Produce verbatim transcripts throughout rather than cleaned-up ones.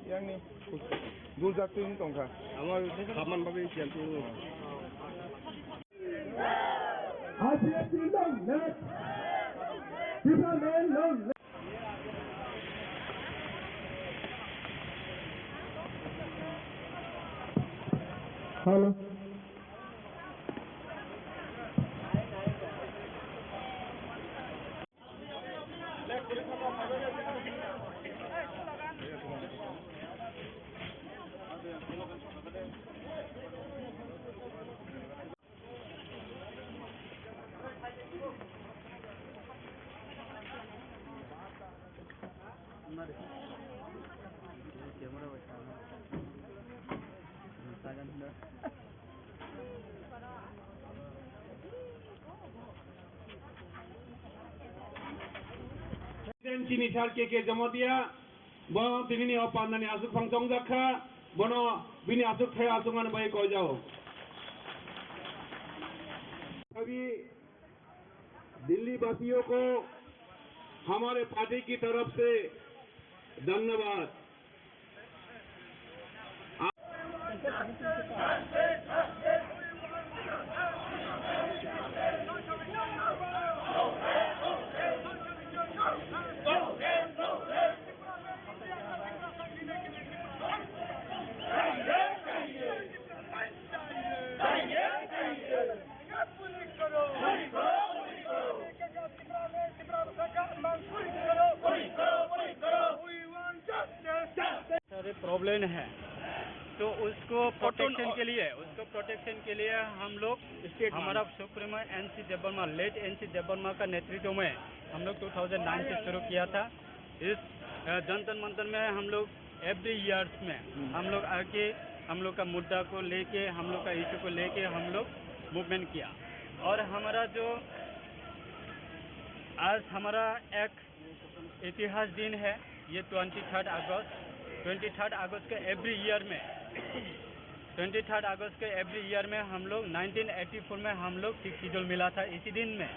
Yang ni dul jak twi wng tong kha. Amo khaman bagwi siyan twi wng. I P F T long live! Tipraland long live! Hello. President Chini Sir K K Jamatia, bono tinini o pandani aswk phang chongjak kha, bono bini aswk thai aswkmani bai koijao. Abi Delhi वासियों को हमारे पार्टी की तरफ से धन्यवाद। सारे प्रॉब्लम है, तो उसको प्रोटेक्शन के लिए, उसको प्रोटेक्शन के लिए हम लोग स्टेट हमारा supremo N C Debbarma, late N C Debbarma का नेतृत्व में हम लोग टू थाउजेंड नाइन से शुरू किया था। इस अ, जंतर मंतर में हम लोग एवरी ईयर्स में हम लोग आके हम लोग का मुद्दा को लेके, हम लोग का इशू को लेके हम लोग मूवमेंट किया। और हमारा जो आज हमारा एक इतिहास दिन है, ये ट्वेंटी थर्ड अगस्त। ट्वेंटी थर्ड अगस्त के एवरी ईयर में ट्वेंटी थर्ड अगस्त के एवरी ईयर में हम लोग नाइनटीन एटी फ़ोर में हम लोग सिक्स शेड्यूल मिला था इसी दिन में।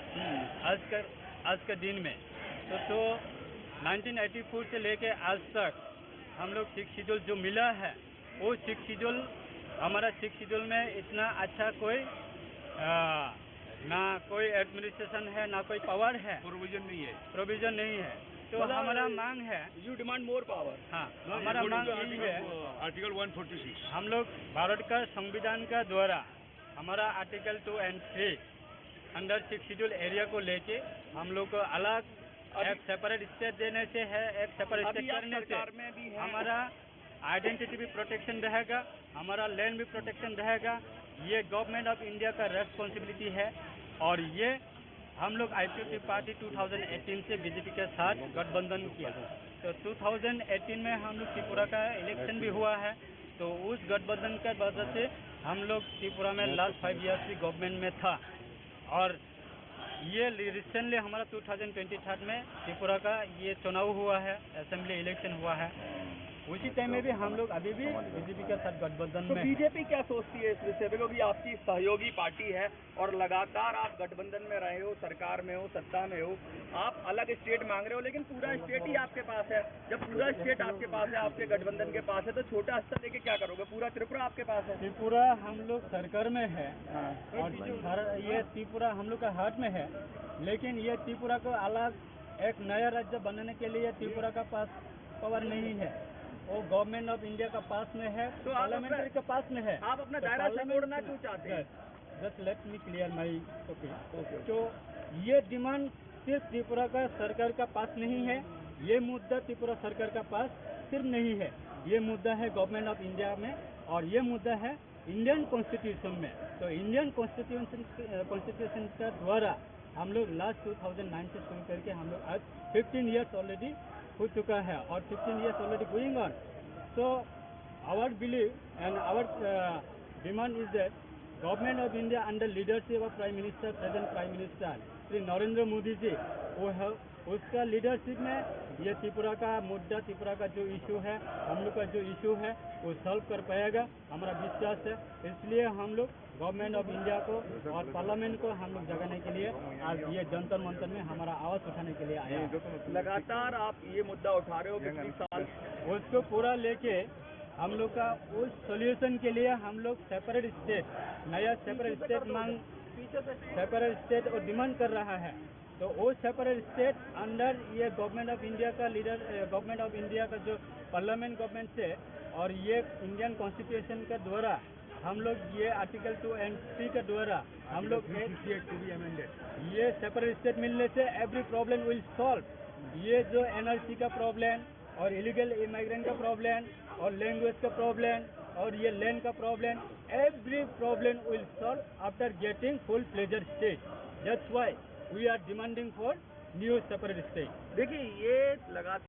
आज का आज के दिन में तो तो नाइनटीन एटी फ़ोर से लेके आज तक हम लोग सिक्स शेड्यूल जो मिला है, वो सिक्स शेड्यूल, हमारा सिक्स शेड्यूल में इतना अच्छा कोई आ, ना कोई एडमिनिस्ट्रेशन है, ना कोई पावर है। प्रोविजन नहीं है। प्रोविजन नहीं है। तो मतलब हमारा मांग है। You demand more power। हाँ, हमारा मांग यही है। Article one forty six. हम लोग भारत का संविधान का द्वारा हमारा article to and three under six schedule area को लेके हम लोग को अलग अभी एक सेपरेट स्टेट देने से है, एक सेपरेट अभी स्टेट आप करने से सरकार में भी हैं। हमारा आइडेंटिटी भी प्रोटेक्शन रहेगा, हमारा लैंड भी प्रोटेक्शन रहेगा। ये गवर्नमेंट ऑफ इंडिया का रेस्पॉन्सिबिलिटी है और ये हम लोग I P F T party two thousand eighteen से बी जे पी के साथ गठबंधन किया। तो टू थाउजेंड एटीन में हम लोग त्रिपुरा का इलेक्शन भी हुआ है, तो उस गठबंधन के वजह से हम लोग त्रिपुरा में लास्ट फाइव ईयर्स भी गवर्नमेंट में था। और ये रिसेंटली हमारा टू थाउजेंड ट्वेंटी थ्री में त्रिपुरा का ये चुनाव हुआ है, असेंबली इलेक्शन हुआ है, उसी टाइम में भी हम लोग अभी भी बी जे पी के साथ गठबंधन तो में हैं। बी जे पी क्या सोचती है इस विषय में, क्योंकि आपकी सहयोगी पार्टी है और लगातार आप गठबंधन में रहे हो, सरकार में हो, सत्ता में हो, आप अलग स्टेट मांग रहे हो, लेकिन पूरा स्टेट ही आपके पास है। जब पूरा स्टेट आपके पास है, आपके गठबंधन के पास है, तो छोटा हिस्सा लेके क्या करोगे? पूरा त्रिपुरा आपके पास है। त्रिपुरा हम लोग सरकार में है हाँ। और सर, ये त्रिपुरा हम लोग का हाथ में है, लेकिन ये त्रिपुरा को अलग एक नया राज्य बनाने के लिए त्रिपुरा का पास पावर नहीं है, वो गवर्नमेंट ऑफ इंडिया का पास में है, तो आप अपना, पार्लियामेंट्री के पास में है। आप अपना तो दायरा पार्लियामेंट छोड़ना में क्यों चाहते हैं? Just let me clear my topic। Okay. तो ये डिमांड सिर्फ त्रिपुरा का सरकार का पास नहीं है, ये मुद्दा त्रिपुरा सरकार का पास सिर्फ नहीं है, ये मुद्दा है गवर्नमेंट ऑफ इंडिया में और ये मुद्दा है इंडियन कॉन्स्टिट्यूशन में। तो इंडियन कॉन्स्टिट्यूशन, कॉन्स्टिट्यूशन का द्वारा हम लोग लास्ट टू थाउजेंड नाइन से शुरू करके हम लोग आज फिफ्टीन ईयर्स ऑलरेडी हो चुका है और fifteen years already going on. So our belief and our demand is that Government of India under leadership of Prime Minister, present Prime Minister Shri Narendra Modi ji, वो है, उसका लीडरशिप में ये त्रिपुरा का मुद्दा, त्रिपुरा का जो इशू है, हम लोग का जो इशू है, वो सॉल्व कर पाएगा, हमारा विश्वास है। इसलिए हम लोग गवर्नमेंट ऑफ इंडिया को और पार्लियामेंट को हम लोग जगाने के लिए आज ये जंतर मंतर में हमारा आवाज़ उठाने के लिए आया है। लगातार आप ये मुद्दा उठा रहे हो पिछले साल। उसको पूरा लेके हम लोग का उस सॉल्यूशन के लिए हम लोग सेपरेट स्टेट, नया सेपरेट स्टेट मांग, सेपरेट स्टेट और डिमांड कर रहा है। तो वो सेपरेट स्टेट अंडर ये गवर्नमेंट ऑफ इंडिया का लीडर, गवर्नमेंट ऑफ इंडिया का जो पार्लियामेंट गवर्नमेंट से और ये इंडियन कॉन्स्टिट्यूशन के द्वारा हम लोग ये आर्टिकल टू एंड थ्री के द्वारा हम लोग एक ये सेपरेट स्टेट मिलने से एवरी प्रॉब्लम विल सॉल्व। ये जो एनआरसी का प्रॉब्लम और इलीगल इमिग्रेंट का प्रॉब्लम और लैंग्वेज का प्रॉब्लम और ये लैंड का problem, every problem will solve after getting full fledged state. That's why we are demanding for new separate state. देखिए, ये लगातार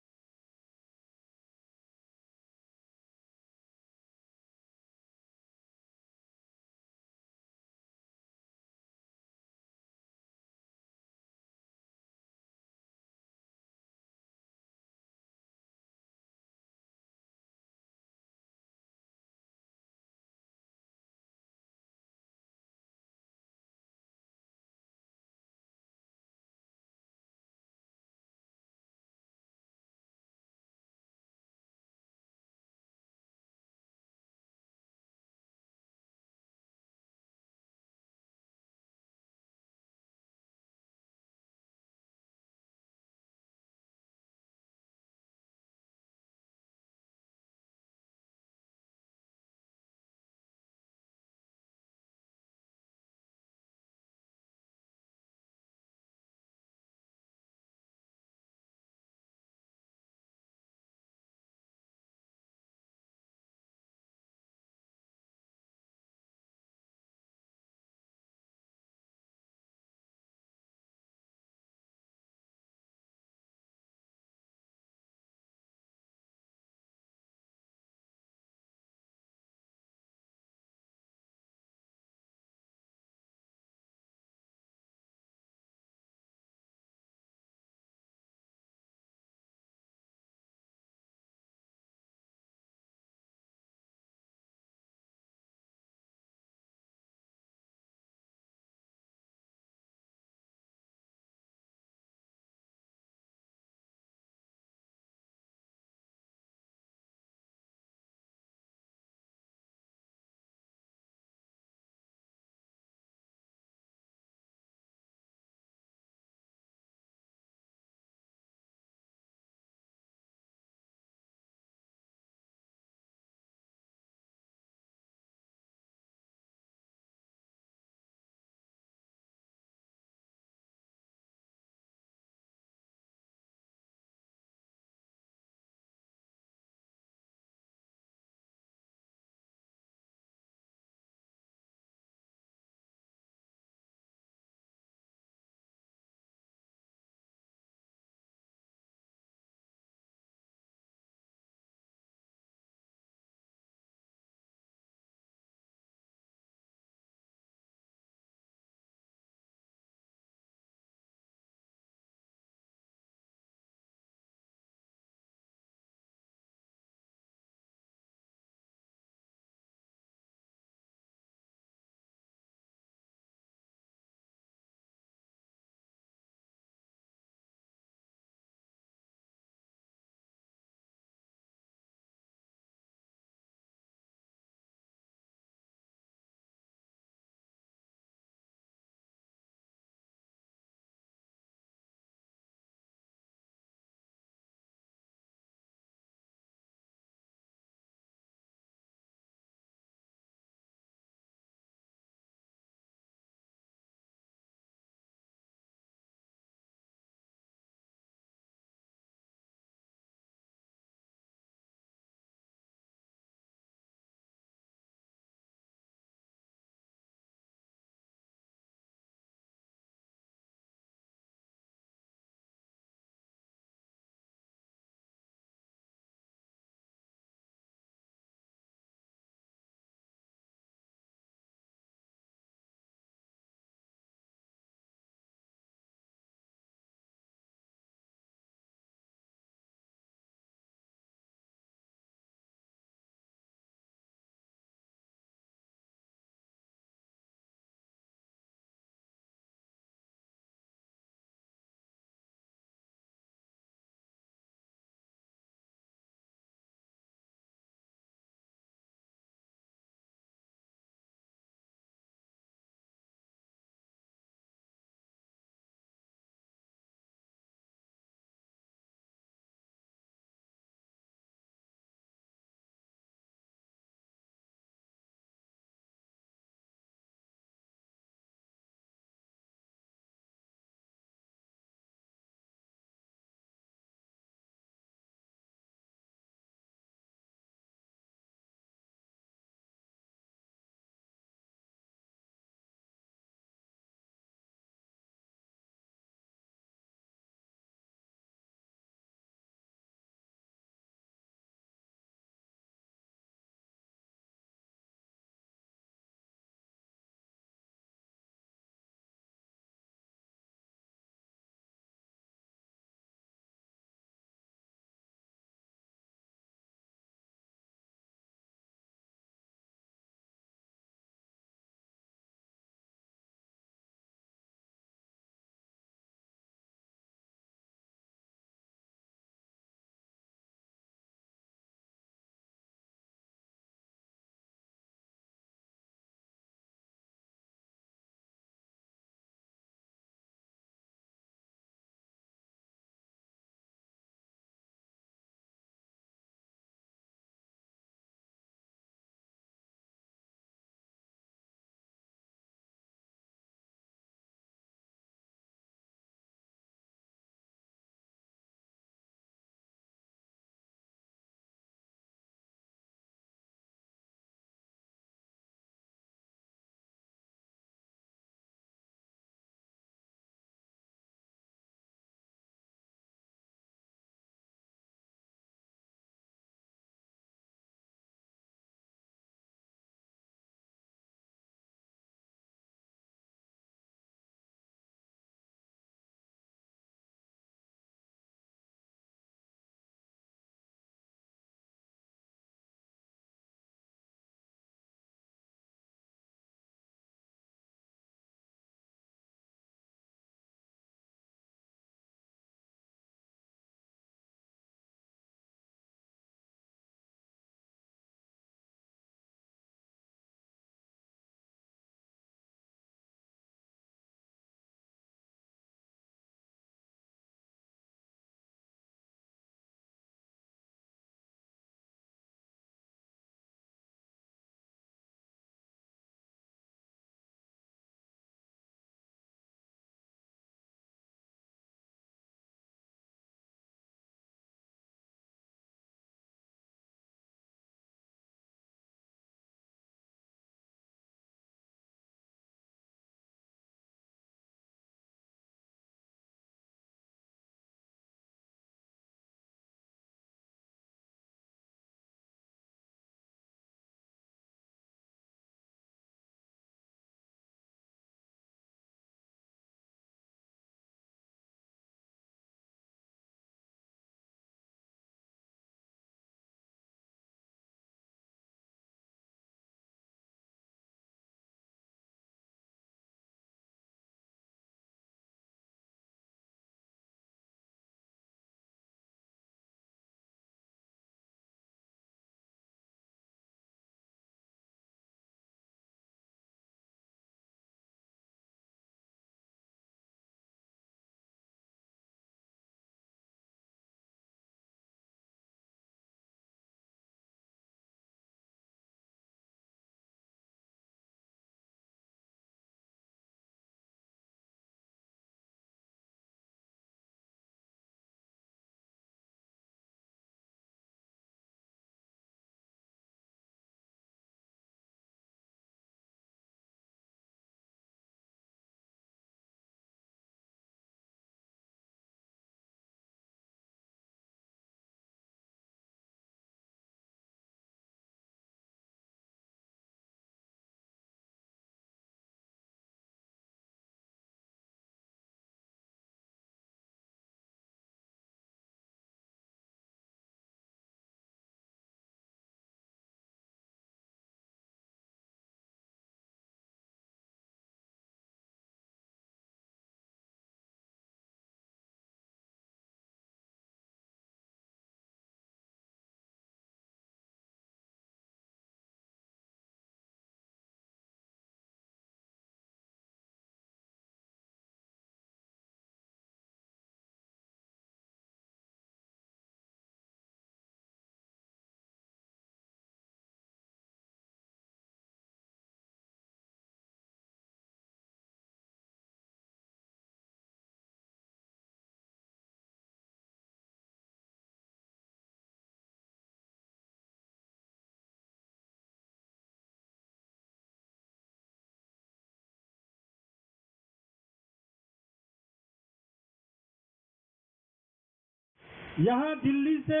यहाँ दिल्ली से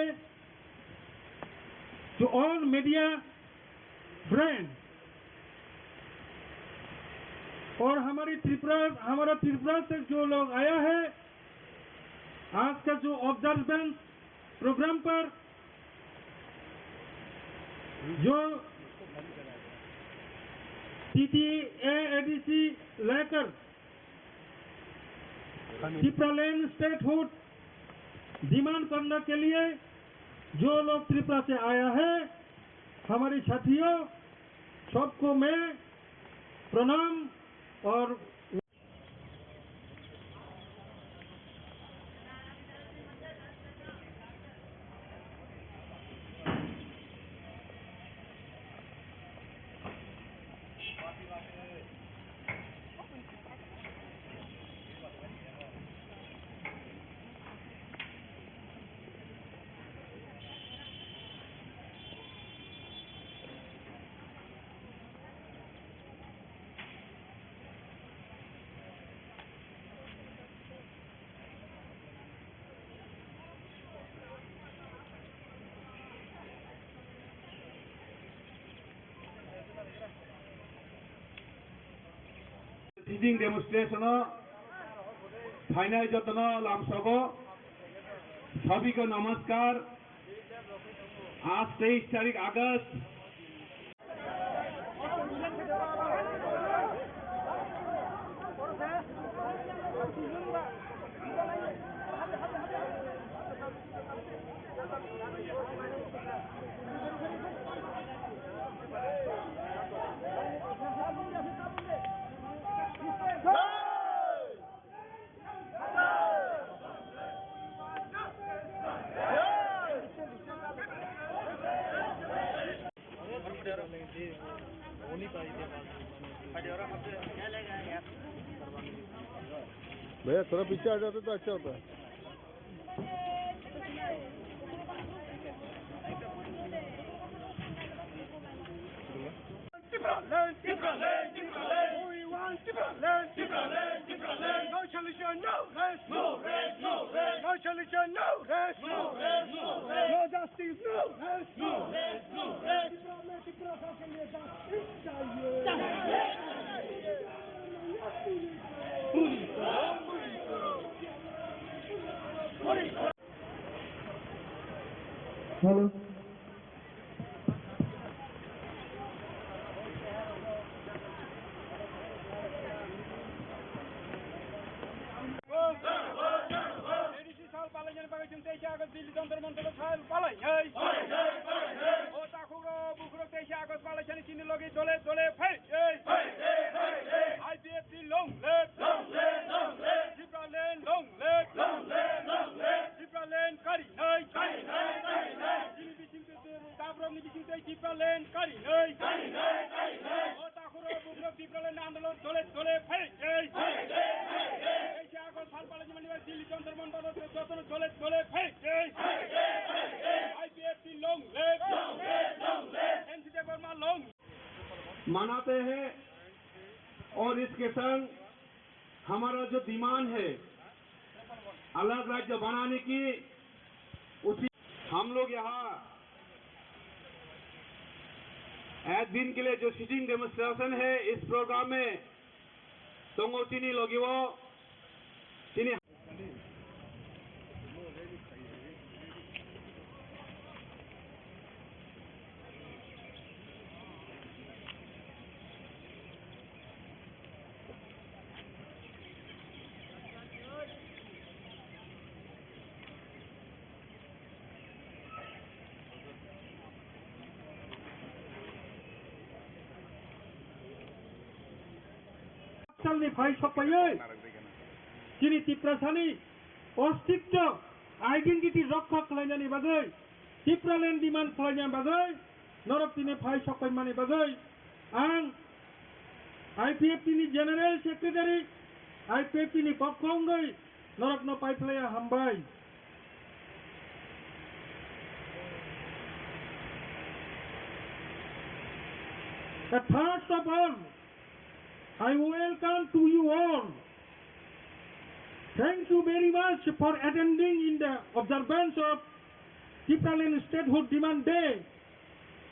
जो ऑल मीडिया फ्रेंड और हमारी त्रिपुरा, हमारा त्रिपुरा से जो लोग आया है, आज का जो ऑब्जर्वेंस प्रोग्राम पर जो टीटीए एडीसी लेकर टिप्रालैंड स्टेटहुड डिमांड करने के लिए जो लोग त्रिपुरा से आया है, हमारे साथियों, सबको मैं प्रणाम और Sitting demonstration o phainai jotono lamsogo sabiko namaskar. Aaj teis tarik August. भैया, थोड़ा पीछे आ जाते तो अच्छा होता। Tipraland, Tipraland, Tipraland. We want Tipraland, Tipraland, Tipraland. No solution, no rest. No rest, no rest. No solution, no rest. No rest, no rest. No justice, no rest. No rest, no rest. Tipraland, Tipraland. Hello. Sal palainani bagwi chwng teisa August Delhi Jantar Mantar o sal palainai. O takhuk rok bukhuk rok teisa August palaisani chini logi dole dole phai. I P F T long live. Long live, long live. Tipraland long live. Long live, long live. Tipraland karinai. Karinai, karinai. Chini bising twi twi tabrokni bising twi Tipraland karinai. Karinai, karinai. O takhuk rok bukhuk rok Tipraland andolon dole dole phai. Phai, phai, phai. Teisa August sal palainani bagwi Delhi Jantar Mantar o jotono dole dole phai. I P F T long live. Long live, long live. N C Debbarma long. मनाते हैं और इसके संग हमारा जो डिमांड है अलग राज्य बनाने की, उसी हम लोग यहाँ एक दिन के लिए जो सिटिंग डेमोन्स्ट्रेशन है, इस प्रोग्राम में tongo chini logi o chini Salni phai sokpaiwi chini Tiprasani ostitto, identity rokha khlainani bagwi, Tipraland demand khlainani bagwi norok tini phai sokpaimani bagwi ang I P F T ni General Secretary, I P F T ni pokho wngwi norokno paiphlaiya hambai. The first of all, I welcome to you all. Thank you very much for attending in the observance of Tipraland Statehood Demand Day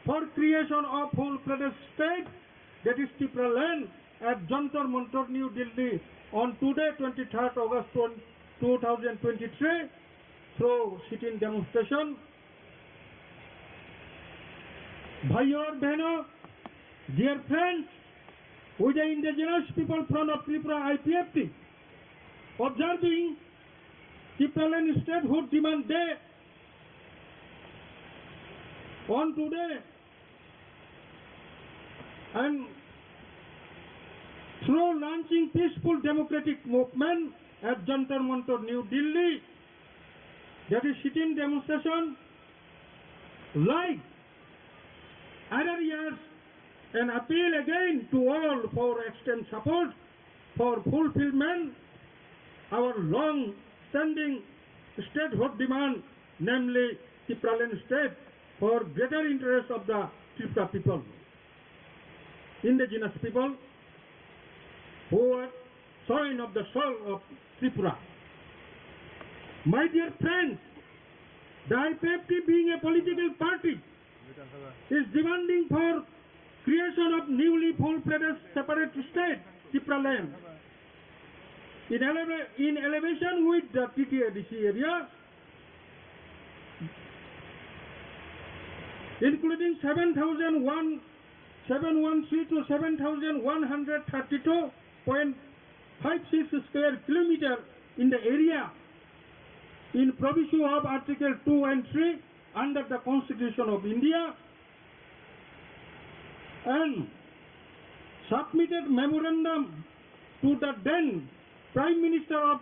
for creation of full-fledged state, that is Tipraland, at Jantar Mantar, New Delhi on today, twenty-third August two thousand twenty-three, through sit-in demonstration. Bhai aur behno, dear friends, with the indigenous people front of Tripura, I P F T, observing Tipraland Statehood Demand Day on today and through launching peaceful democratic movement at Jantar Mantar, New Delhi, that is sit-in demonstration, like other years, an appeal again to all for extend support for fulfillment our long-standing statehood demand, namely Tipraland state, for greater interest of the Tripura people, indigenous people, who are soil of the soul of Tripura. My dear friends, the I P F T being a political party is demanding for creation of newly full-fledged separate state, Tipraland, in, eleva- in elevation with the T T A D C area, including seven thousand one, seven one three to seven thousand one hundred thirty-two point five six square kilometer in the area in proviso of Article two and three under the Constitution of India, and submitted memorandum to the then Prime Minister of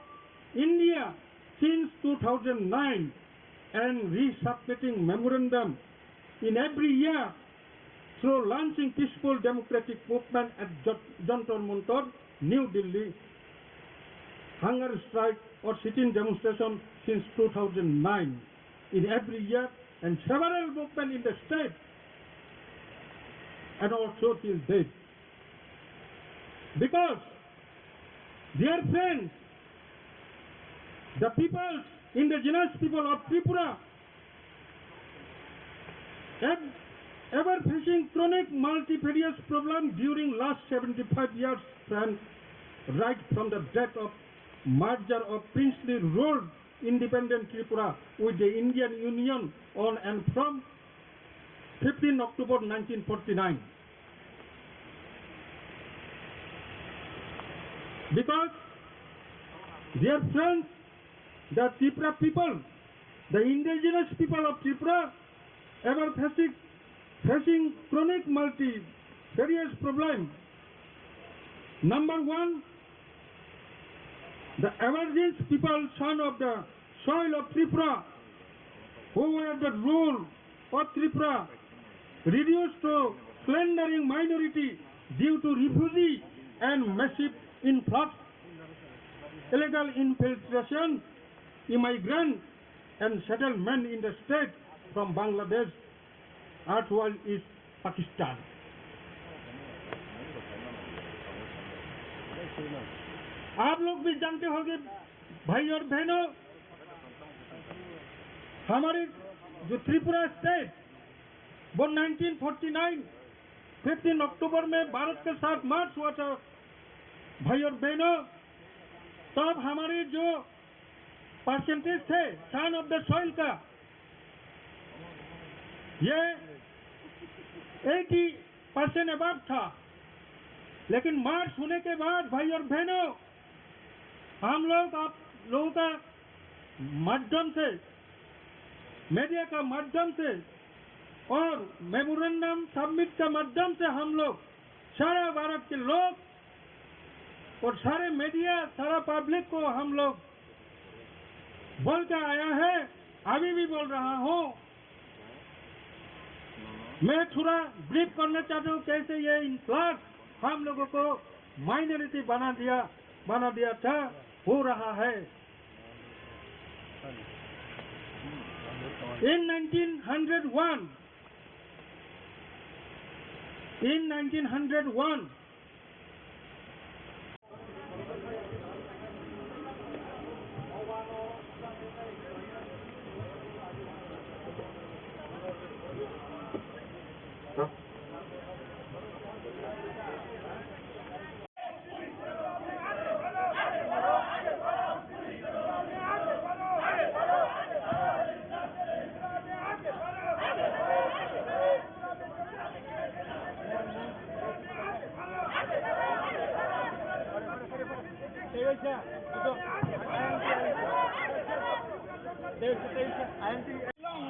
India since two thousand nine, and resubmitting memorandum in every year through launching peaceful democratic movement at Jat- Jantar Mantar, New Delhi, hunger strike or sit-in demonstration since two thousand nine in every year, and several movement in the state and also till date. Because, dear friends, the people, indigenous people of Tripura, have ever facing chronic multifarious problem during last seventy-five years, from right from the death of merger of princely ruled independent Tripura with the Indian Union on and from fifteen October nineteen forty-nine. Because, dear friends, the Tripura people, the indigenous people of Tripura, ever facing, facing chronic multifarious problem. Number one, the emergence people, son of the soil of Tripura, who were the rule of Tripura, reduced to plundering minority due to refugee and massive influx, illegal infiltration, immigrant and settlement in the state from Bangladesh, erstwhile is Pakistan. आप लोग भी जानते होंगे भाई और बहनों, हमारे जो त्रिपुरा स्टेट, वो नाइनटीन फ़ोर्टी नाइन, फ़िफ़्टीन अक्टूबर में भारत के साथ मर्ज हुआ था भाई और बहनों, तब हमारे जो परसेंटेज थे सन ऑफ द सॉइल का, ये एटी परसेंट अबव था। लेकिन मर्ज होने के बाद भाई और बहनों, हम लोग आप लोगों का माध्यम से, मीडिया का माध्यम से और मेमोरेंडम सबमिट का माध्यम से हम लोग सारा भारत के लोग और सारे मीडिया, सारा पब्लिक को हम लोग बोलता आया है, अभी भी बोल रहा हूँ। मैं थोड़ा ब्रीफ करना चाहता हूँ कैसे ये इन्फ्लक्स हम लोगों को माइनॉरिटी बना दिया, बना दिया था, हो रहा है। In nineteen hundred one, in nineteen hundred one, Long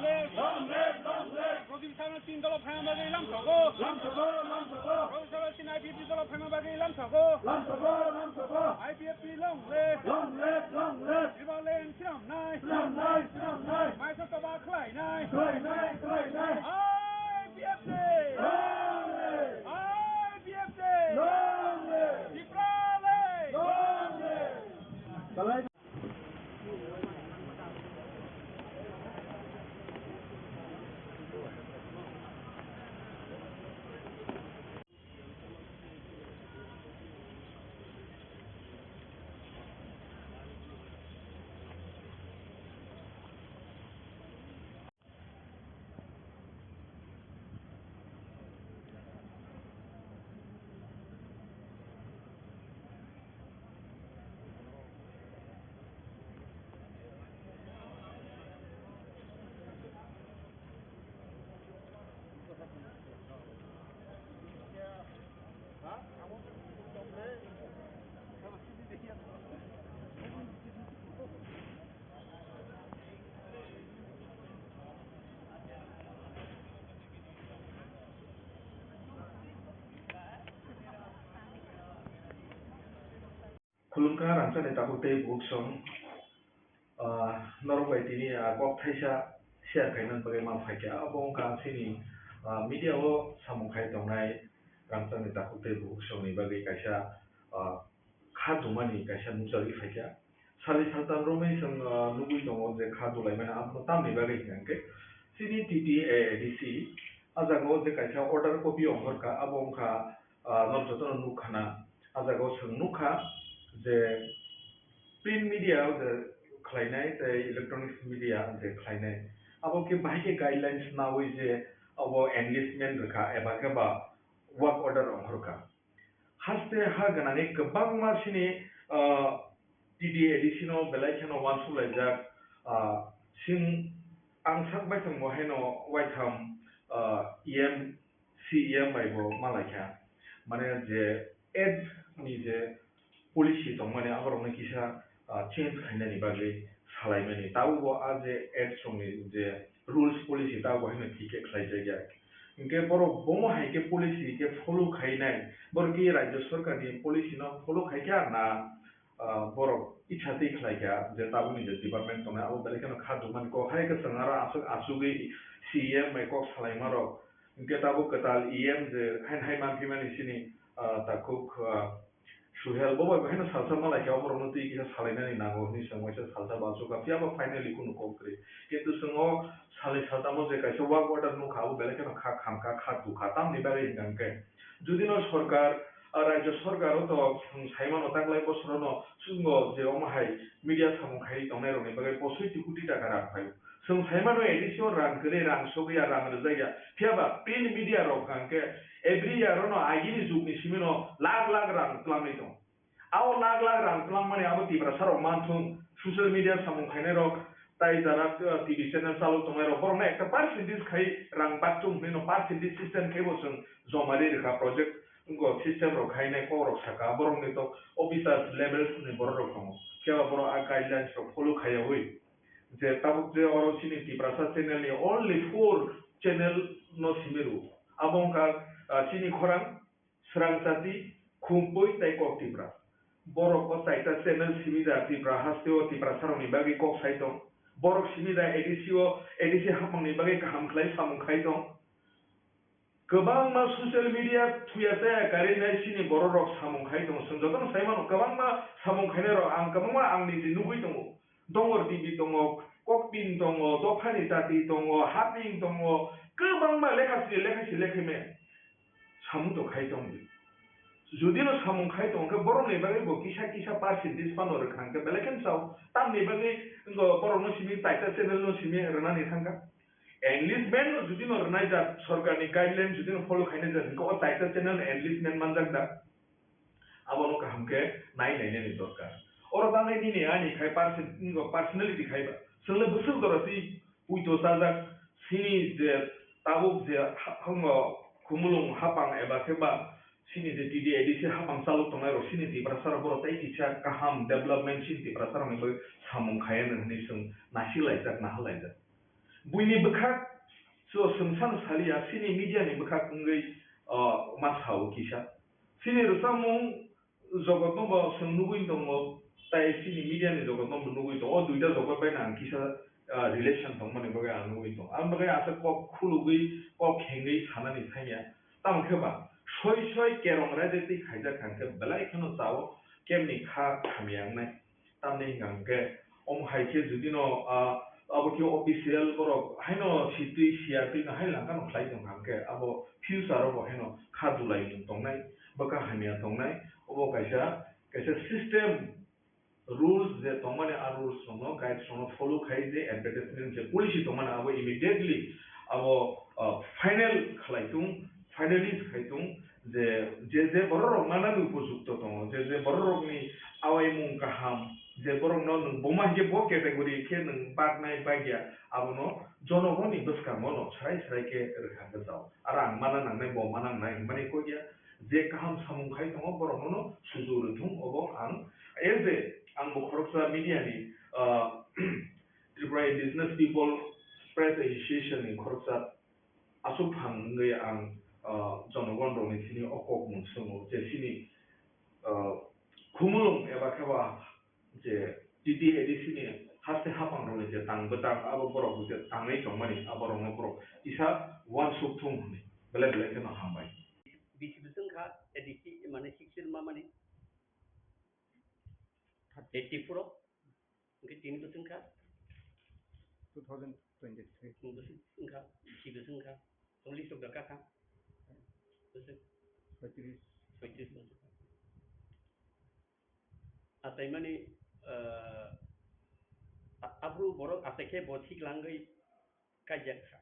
live! Long live! Long live! Rojim Sarma tin dolo phaima bagwi lam thogo. Lam thogo, lam thogo. Rojim Sarma tin I P F T dolo phaima bagwi lam thogo. Lam thogo, lam thogo. I P F T long live! Long live, long live! Tripura land swnamnai! Swnamnai, swnamnai! Maisa toba khlainai! Khlainai, khlainai! I P F T! Long live! I P F T! Long live! Tripura land! Long live! Khulumkha rangchakni takhuk tei bukhuk song, ah, norok bai tini, ah, kok thaisa share khaina bagwi ma phaikha. Abo wngkha chini, ah, media o samung khai tongnai rangchakni takhuk tei bukhuk songni bagwi kaisa, ah, kha dumani kaisa nukjagwi phaikha. Sali saltam romwi chwng, ah, nugwi tongo je kha dulaimani, abono tamni bagwi hwnkha hwnkhe chini T T A A D C ah jaga o je kaisa order copy ongkhorkha, abo wngkha, ah, norok jotono nukkhana. Ah jaga o chwng nukha je print media o je khlainai tei electronics media je khlainai, abo khe bahai khe guidelines naui je abo engagement rwkha eba khe ba work order ongkhorkha. Haste ha gwnangwi kwbangma chini, ah, T D A D C no belai kheno uansuk laijak, ah, sing ang sak bai tongbo haino waitham, ah, E M, C E M bai bo ma laikha. Mane je ad ni je policy tongmani aborokno kisa, ah, change khainani bagwi salaimani. Tabukbo a je ad songni je rules policy tabukbo haino thik khe khlaijakya. Hinkhe borok bomo hai khe policy khe follow khainai, borok khe rajya sorkarni policy no follow khaikha na, ah, borok itsa twi khlaikha je tabukni je department tongnai abo belai kheno kha dumani kok hai kwchwng aro aswk asugwi C E M bai kok salaimarok. Hinkhe tabuk kwtal E M je haino hai manphimani chini, ah, takhuk, ah, Suhel, bo bai bo haino salsa ma lai kha, oborokno twi kisa salainani nango hwnwi chwng waisa salsa bo achukha, phiya ba finally kunu kok kwrwi. Kintu chwng o salnwi saltamo je kaisa work order nukha, abo belai kheno kha khamkha, kha tukha. Tamni bagwi hwnkha hwnkhe, judino sorkar, ah, rajya sorkar o to chwng sai mano, taklai bosorono chwngno je omo hai media samung khaiwi tongnairokni bagwi posoi ti koti taka rang phaio. Chwng sai mano, A D C o rang kwrwi, rang sogwi ya, rang rwjak ya. Phiya ba print media rok hwnkha hwnkhe every year o no agini jugni simi no lakh lakh rang twlangwi tongo. Abo lakh lakh rang twlangmani abo Tiprasa rok manthung, social media samung khainai rok, tai jara, uh, T V channel chalok tongnai rok, borokno ekta percentage khai rang bakchung hwnwi no percentage system khai bo chwng joma ri rwkha project, wngkha system rok khainai kok rok saka, borokni to officers levels ni borok rok tongo, phiya ba borok a guidelines rok follow khaiyawi. Je tabuk je oro chini Tiprasa channel ni only four channel no simi rwo. Abo wngkha, ah, chini khorang, Srang Chati, Khumpui tei Kok Tipra. Borok o chaita channel simi da Tipra haste o Tiprasa rok ni bagwi kok sai tong. Borok simi da A D C o, A D C hapmang ni bagwi kaham khlai samung khai tong. Kwbangma social media thuya chaya karwi nai chini borok rok samung khai tongo. Chwng jotono sai mano, kwbangma samung khainai rok ang kwbangma ang niji nugwi tongo. Dongor T V tongo, Kokpin tongo, Dophani Chati tongo, Haping tongo, kwbangma lekha sini lekha si lekha me samung to khai tong di. Judino samung khai tong khe borokni bagwi bo kisa kisa percentage phano rwkha hwnkhe belai kheno sao. Tamni bagwi wngkha borokno simi taita channel no simi rwnani thangkha. Enlistment no jodi no rwnai jak, sorkar ni guideline jodi no follow khainai jak, hwnkhe o title channel enlistment manjak da? Abono kaham khe nai nainani dorkar. Oro tangnai nini ani khai perso-, personality khai ba. Chwng le bwswk jora twi puito chajak, sini je tabuk je ha-, hango khumulwng hapang eba khe ba sini je T D A D C hapang chalok tongnai rok sini Tiprasa rok borok tei kisa kaham development sini Tiprasa rokni bagwi samung khai anw hwnwi chwng nasi laijak, naha laijak. Buini bwkhak so chwng sano saliya, sini media ni bwkhak wngwi, ah, ma sao kisa. Sini rwchapmung jogotno bo chwng nugwi tongo, tai sini media ni jogotno bo nugwi tongo. O duita jogot bai no ang kisa, ah, relation tongmani bagwi ang nugwi tongo. Ang bagwi asa kok khulugwi, kok khengwi sanani thangya. Tamo khe ba, soi soi kerong raida twi khaijak kha hwnkhe belai kheno chao, kemni kha hamya wngnai. Tamni hwnkha hwnkhe, omo hai khe jodi no, ah, abo khe official borok haino sitwi siya twi no hai langka no khlai tong kha hwnkhe, abo future o bo haino kha dulai mung tongnai, bwkha hamya tongnai, obo kaisa, kaisa system, rules je tongmani, a rules rok no, guides rok no follow khai je advertisement je policy tongmani abo immediately abo, ah, final khlai tung, finalize khai tung. Je, je, je borok rok nanani upojukto tongo, je, je borok rokni awaimung kaham, je borokno nwng buma hinkhe bo category khe nwng baknai bagya, abono jonogoni bwskango no srai srai khe rwkha gajao. Aro ang mana nangnai, bo mana nangnai hwnmani kok ya, je kaham samung khai tongo, borokno no suju rwthung, obo ang as a, ang bo khoroksa media ni, ah, Tripura Indigenous People Press Association ni khoroksa aswk phang wngwi ang, ah, jonogon rokni thani o kok mung swngo je chini, ah, khumulwng eba khe ba je T T A D C ni haste haphang rokni je tang bwtang abo borok je tangwi tongmani abo rokno borok kisa uansuk thung hwnwi belai belai kheno hambai. Bisi bwswk wngkha A D C mane sixteen mamani eighty-four o. Hwnkhe tini bwswk wngkha? Two thousand twenty-three. Bwswk wngkha, bisi bwswk wngkha? Cholish rok da kha kha? Bwswk? Soitrish. Soitrish bwswk. Achaimani, ah, a-, aphuru borok achai khe bo thik langwi kaijak kha.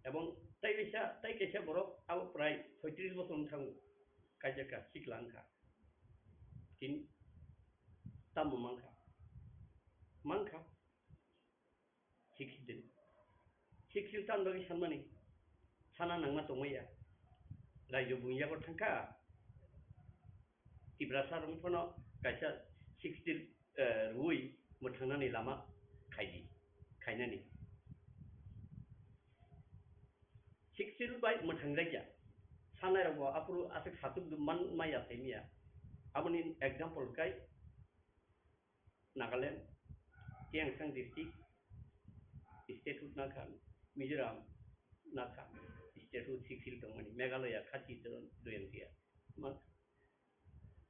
Ebong tei kaisa, tei kaisa borok abo prai soitrish bosor wng thango, kaijak kha, sikla wng kha. Tini tamo mang kha? Mang kha. Sixth schedule. Sixth schedule tamo bagwi sanmani? Sana nangma tongmaya. Raijyo buini yago thang kha. Tiprasa rok phano kaisa sixth schedule, eh, rwui mwthangnani lama khaidi, khainani. Sixth schedule bai mwthangjakya. Sanai rok bo aphuru aswk satuk man maya saimaya. Aboni example kai Nagaland, Tiangsang district, statehood nakha, Mizoram nakha, statehood sixth schedule tongmani, Meghalaya khati to doyang tiya. Ma-,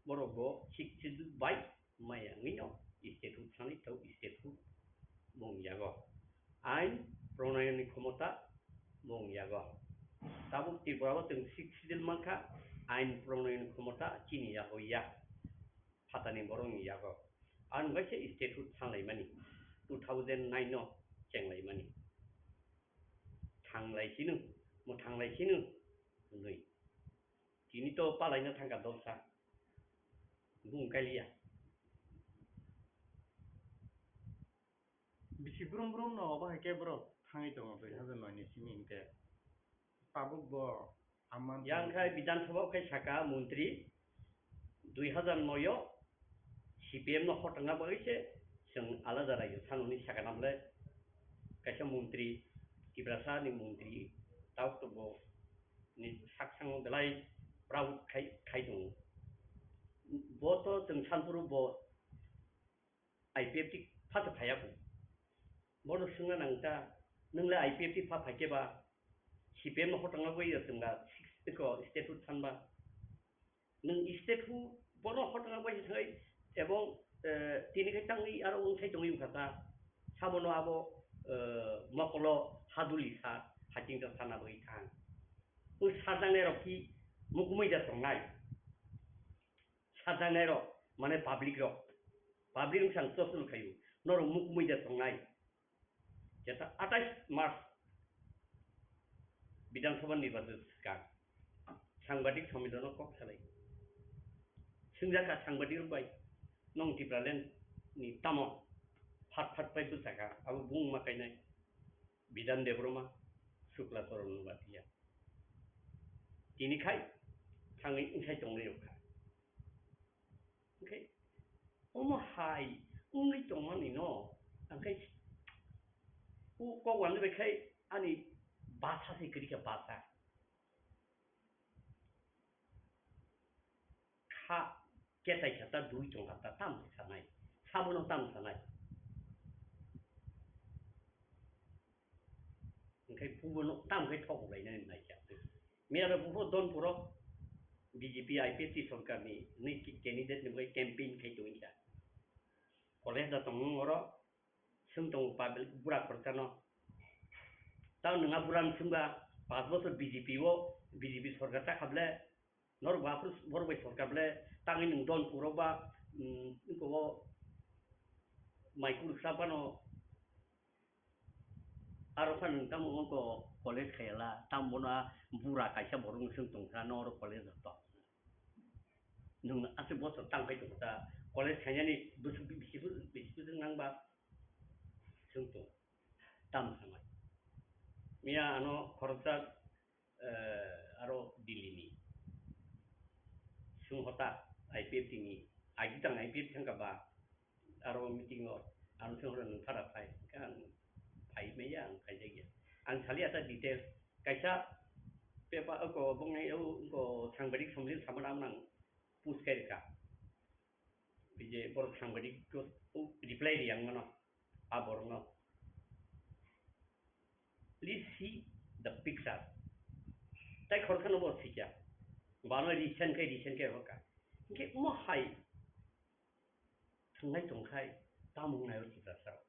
borok bo sixth schedule bai maya wngwi no statehood thani to statehood mung yago. Ain pronayoni khomota mung yago. Tabuk Tripura o chwng sixth schedule mankha, ain pronayoni khomota chini yago ya. Phatani borokni yago. Ang bai se statehood thanglaimani, two thousand nine no chenglaimani. Thanglai sino, mwthanglai sino hwnwi. Tini to palaina thangkha dolsa. Bung kaliya. Bisi brum brum no obo hai khe borok thangwi tongo dui hazar noi ni simi hinkhe. Tabuk bo amman. Yang khai Bidhan Sabha khai saka montri dui hazar noi o C P M no hotongna bagwi se chwng alada raijyo thanoni saka namle kaisa montri, Tiprasa ni montri, tabuk to bo ni saksango belai proud khai, khai tongo. Bo to chwng sanphuru bo I P F T pha to phaiya kho. Bono swngna nang ta, nwng le I P F T pha phai khe ba, C P M no hotongna bai ya chwng da, eko statehood than ba. Nwng statehood bono hotongna bai thai, ebong, eh, tini khai tangwi aro wng thai tongwi wngkha ta. Sabono abo, eh, mokolo haduli sa, haching ta sana bai thang. Wng sajang ne rok ki mukumui da tongnai. Sajaknai rok, mane public rok, public wngkha ang chosol khaio, norok mukmui da tongnai. Jesa atais March Bidhan Sabha nirbachon swkang sangbadik sommilono kok salai. Swngjak kha sangbadik rok bai, "Nwng Tipraland ni tamo phat phat pai bwsakha?" Abo bung ma kainai Bidhan Debbarma, Shukla Charan Noatia. Tini khai thangwi wngsai tongwi rwkha. Hwnkhe omo hai wngwi tongmani no, hwnkhe o kok wngwi bai khai ani basa se kwrwi kha, basa. Kha ketai kha ta dui tong kha ta tam sanai, sabono tam sanai. Hwnkhe bubono tam khe thok lainani naikha. Miyaro bubo Donpuro B J P I P F T sorkarni hwnwi candidate ni bagwi campaign khai tongwi kha. College da tongmung oro swng tongo public bura khoroksa no. Tamo nwng a bura ni swngba panch bochor B J P o, B J P sorkar ta kha ble, norok bo aphuru borok bai sorkar ble, tangwi nwng Donpuro ba, mm, wngko o mai kuruksa phano. Aro phano nwng tamo wngko college khaiyala, tamo bono a bura kaisa borok no swng tongkha, no oro college rok to. Nwng aswk bochor tang khai tongkha ta, college khainani bwswk bisi bwswk nang ba swng tong, tamo sanai. Miya ano khoroksa, eh, aro Delhi ni swng hota I P F T ni, agi tang I P F T thangkha ba, aro meeting o, ano se horo nwng phara phai, hwnkhe ang phai maya, ang khaijak ya. Ang sali ata details, kaisa paper, oko bwngnai o, oko sangbadik somlin samano ang post kai rwkha. Bije borok sangbadik ko reply ri ang mano, a borok no. Please see the picture. Tai khoroksa no bo sikya. Bano recent kai, recent kai hoka. Hwnkhe mo hai thwngnai tongkhai, tamo wngnai o Tiprasa rok.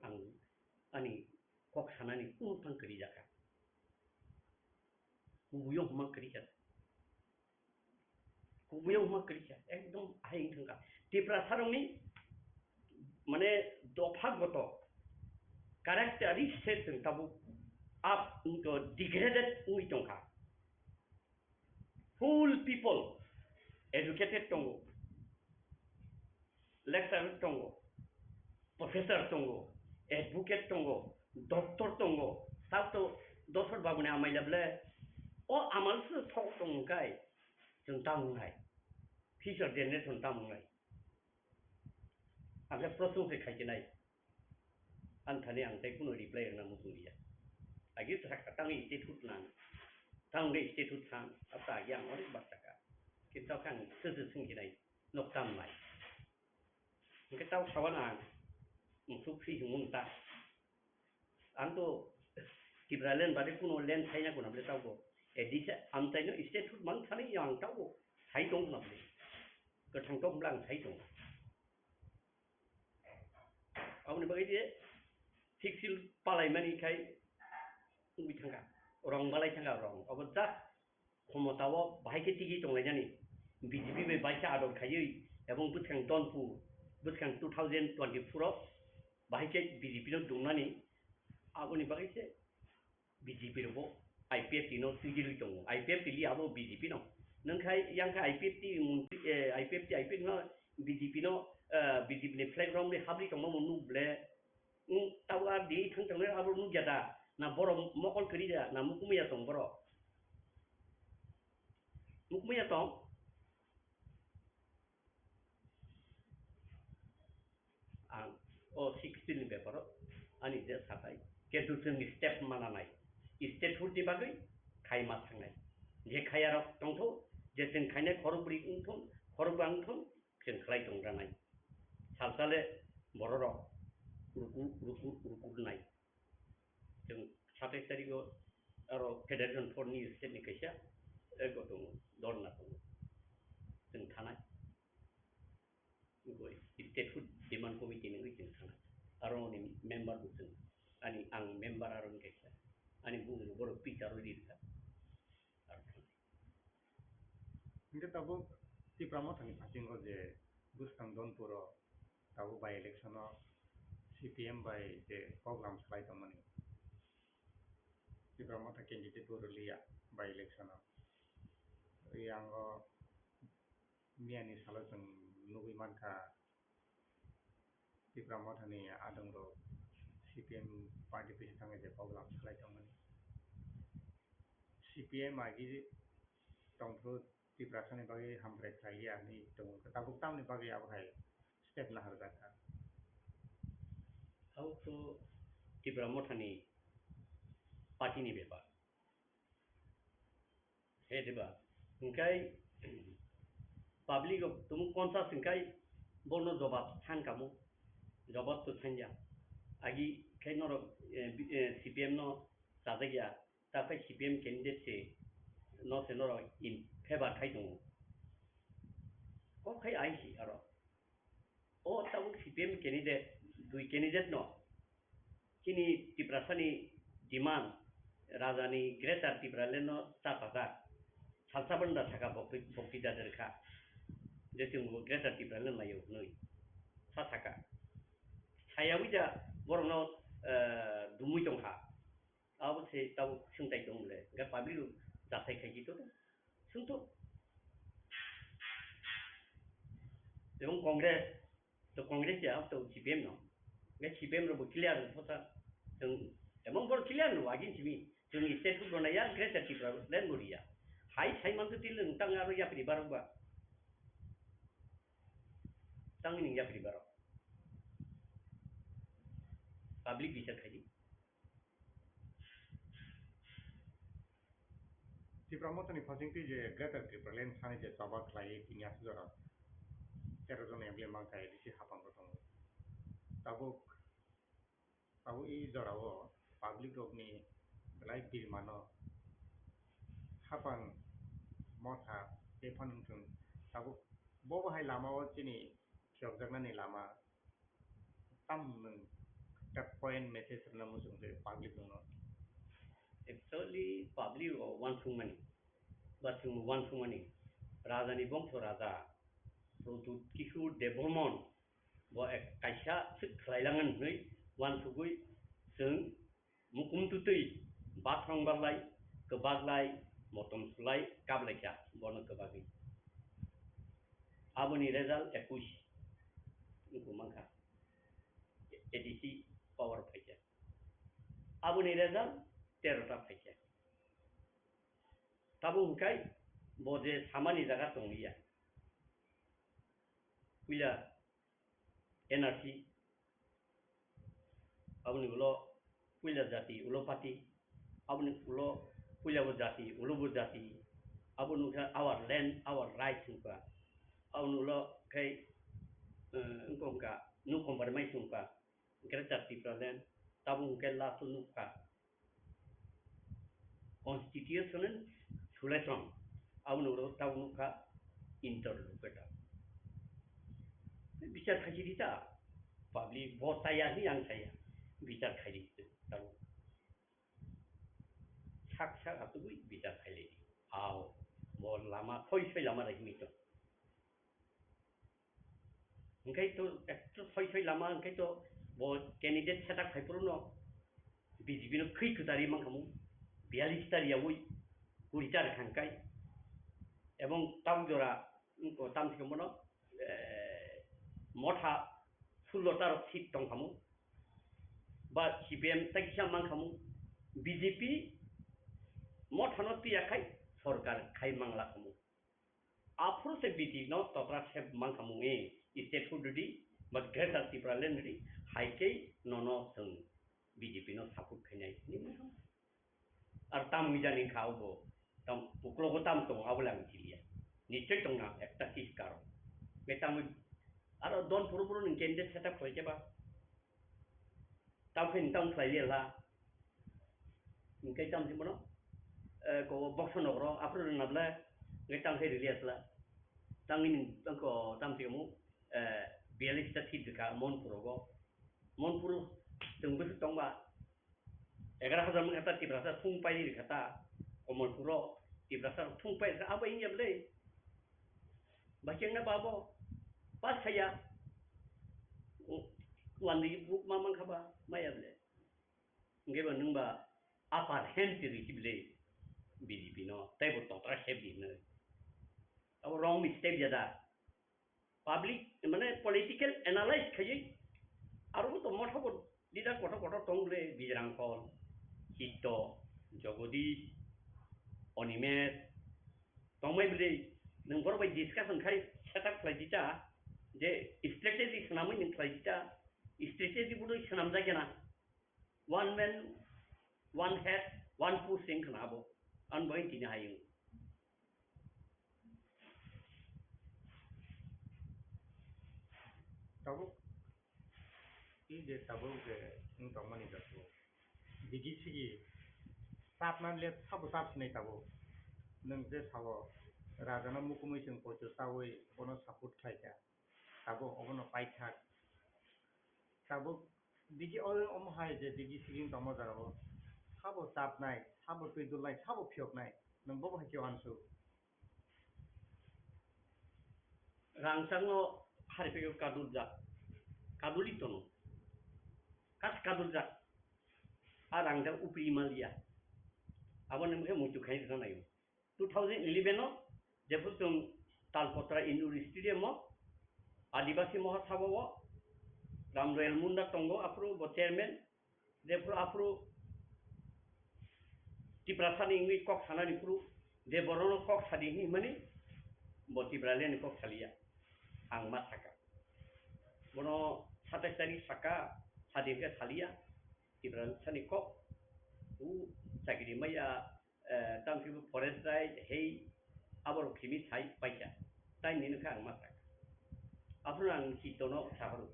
Ang ani kok sanani kunu thang kwrwi jakha. Kubuiyo hwnma kwrwi kha. Kubuiyo hwnma kwrwi kha. Ekdom ahai wng thang kha. Tiprasa rokni mane dopha goto characteristic chwng tabuk up wngto degraded wngwi tongkha. Full people educated tongo, lecturer tongo, professor tongo, advocate tongo, doctor tongo, sak to doctor babuni amaila ble o amal se thok tong kai chwng tamo nai, future generation tamo nai. Ang khe proshno se khai khe nai. Ang thani ang tei kuno reply rwna muchung liya. Agi sakha tangwi state hood nang. Tangwi state hood thang. Ata agi ang onek bar sakha. Kintu khe ang sese singkhe nai. Nok tam nai. Hwnkhe tau sawan ang. Musuk si himung ta. Ang to Tipraland bade kuno land saina kuna bole taugo. Edisa amchaino state hood mang thani ang taugo. Sai tong kuna bole. Kwthang tong bwla ang sai tong. Aboni bagwi je fixil palaimani khai wngwi thangkha, rong balai thangkha rong. Obo just khomotao bahai khe tigi tonglainani B J P bai baisa ador khaiwi ebong bwskang Donpur, bwskang two thousand twenty-four o bahai khe B J P no dungnani, aboni bagwi se B J P rokbo I P F T no twijlwi tongo. I P F T li abo B J P no. Nwng khai yang khe I P F T mung-, eh, I P F T, I P F T no B J P no, eh, B J P ni flag romwi habri tongma bo nuk ble. Nwng tabuk a di thang tongnai abo nukya da? Na borok mokol kwrwi da? Na mukumya tong borok? Mukumya tong? Ang o sixteen ni beparo ani je sakai, kintu chwngni step mana nai, state hood ni bagwi khai ma thangnai. Je khayarok tongtho, je chwng khainai khorokbri wngthon, khorokba wngthon, chwng khlai tong ranai. Salsale bororok ruku, ruku, ruku rwnai. Chwng satais tarikgo aro Federation Front ni state ni kaisa eko tongo, dhorna tongo. Chwng thanai. Wngkha statehood demand committee ni wngwi chwng thanai. Aro ni member bo chwng, ani ang member aro ni kaisa. Ani bumung borok Peter o rirkha. Aro thanai. Hingke tabuk Tipra Mothani phasingo je bwskang Donpuro tabuk by election o C P M bai je program salai tongmani. Tipra Motha candidate bo rwliya by election o. Yango miyani salo chwng nugwi mankha, Tipra Mothani adongrok C P M party pisa thangwi je program salai tongmani. C P M agi tongphuru Tiprasani bagwi hamkrai khlaiya hinwi tongo. Tabuk tamni bagwi abo hai step naharjak kha? Abo to Tipra Mothani party ni bepar. He diba? Hingkai public rok tumu konsa hingkai bono jobab than kamo, jobab to thanya. Agi khai norok, eh, bi-, eh, C P M no chajak ya, ta khai C P M candidate se no se norok in favor khai tongo. Kok khai ai si aro. O tabuk C P M candidate, dui candidate no chini Tiprasani demand, Rajani Greater Tipraland no cha pajak. Salsa banda saka bokti, bokti dader kha. Je chwng bo Greater Tipraland laio hwnwi sa saka. Sayawi ja borokno, eh, dumui tongkha. Abo se tabuk swngtai tong le. Ga public rok jasai khai kito. Swngto. Ebong Congress, to Congress ya, to C P M no. Ga C P M rok bo clear no thosa. Tong, ebong bor clear no agin simi. Tong state food bona ya, Greater Tipraland bo ya. Hai sai man to til tang aro ya pri barok ba. Tang ni ya pri barok. Public bichar khai di. Tipra Mothani phasing twi je Greater Tipraland thani je choba khlai tini aswk jora tero jon M L A mankha A D C hapang bo tongo. Tabuk, tabuk i jorao public rokni belai birmano hapang motha bephan wngthung. Tabuk bo bahai lamao chini phiyokjaknani lama tam nwng ta point message rwna muchung twi public rokno? Actually, public rok uansukmani, ba chwng uansukmani, Rajani bongso Raja Pradyut Kishore Debbarman bo ek kaisa swk khlailangan hwnwi uansugwi chwng mukum tutwi, bathrong barlai, kwbaklai, motom sulai, kaplaikha bono kwbagwi. Aboni result ekush wngkha mankha, A D C power phaikha. Aboni result tero ta phaikha. Tabuk hwnkhe bo je samani jaga tonglia. Puila N R C, aboni ulo puila jati ulo party, aboni ulo puila bo jati ulo bo jati, aboni wngkha our land, our rights wngkha, aboni ulo khe, eh, wngkha no compromise wngkha, Greater Tipraland, tabuk hwnkhe last o nukha, Constitutional solution, aboni ulo tabuk nukha interlocutor. Bichar khaisi di ta, public bo chaya hinwi ang chaya, bichar khaidi tabuk. Sak sak atugwi bichar khailai di. Ao, bo lama soi soi lama rai hinwi tong. Hwnkhe to ekto soi soi lama hwnkhe to bo candidate setup khai phuru no B J P no khwi kwtari mankhamu, biyalish ta riyaui kuri ta rwkha hwnkhe. Ebong tabuk jora wngkha tamsiko bono, eh, motha sullo ta rok seat tongkhamu, ba C P M ta kisa mankhamu, B J P motha no twiya khai sorkar khai manglakhamu. Aphuru se B J P no tokra se mankhamu e state hood di ba Greater Tipraland di, hai khe nono chwng B J P no support khainai hinwi mankhamu. Ar tam wijani kha obo, tam uklogo tam tongo abo le ang chiliya. Nichoi tongna ekta kis karon. Be tam aro don phuru phuru nwng candidate setup khlai khe ba. Tam khe nwng tam khlai liya la. Hwnkhe tam si bono, eh, ko box nokro aphuru rwna bwle, hwnkhe tam khe release la. Tangwi nwng tangko tam si omo, eh, biyalish ta seat rwkha Monpur rogo. Monpur chwng bwswk tongba, egaroh hajar wngkha ta Tiprasa thung pairi rwkha ta, Kamalpuro Tiprasa thung pairi rwkha, abo wngya bwle. Ba kengna ba bo pass khaiya. Wandi buk ma mankha ba maya bwle. Hwnkhe ba nwng ba Upper hand twi rikhi bwle B J P no, tei bo totra khep di hinwi. Abo wrong ni step ya da. Public, mane political analyze khaiwi, aro bo to motha bo leader kotor kotor tong bwle, Bijrang Khol, Chitto, Jagadish, Animesh, tongmai bwle, nwng borok bai discussion khai setup khlai di ta, je strategy swnamwi nwng khlai di ta, strategy bo to swnamjak ya na. One man, one head, one push wng khna abo. Ang bai tini hai wng. Tabuk, i je tabuk je wng tongmani jago. Digi sigi, chapna le sabo chap sinai tabuk. Nwng je sabo, rajano mukumui chwng poito chaui, bono support khlai kha. Tabuk obono paithak. Tabuk digi o-, omo hai je digi siging tongma jagao. Sabo chapnai, sabo twi dulnai, sabo phiyoknai. Nwng bobo hai khe uansuk. Rangchakno hariphaio kadurjak. Kaduli tono. Kas kadurjak. A rangchak upri maliya. Abo nwng khe muitu khai rwna naio. Two thousand eleven o jephru chwng Talpatra Indoor Stadium o Adibasi Mahasabha o Ram Royal Munda tongo, aphuru bo chairman, jephru aphuru Tiprasani wngwi kok sanani phuru je borokno kok sadi hinwi himani bo Tipraland ni kok saliya, ang ma saka. Bono satais tarik saka sadi hwnkhe saliya, Tiprasani kok u chakiri maya eh, tamo khe bo forest right hei aborok khimi sai paikha. Tai nini khe ang ma sak. Aphuru ang Chittono sa horo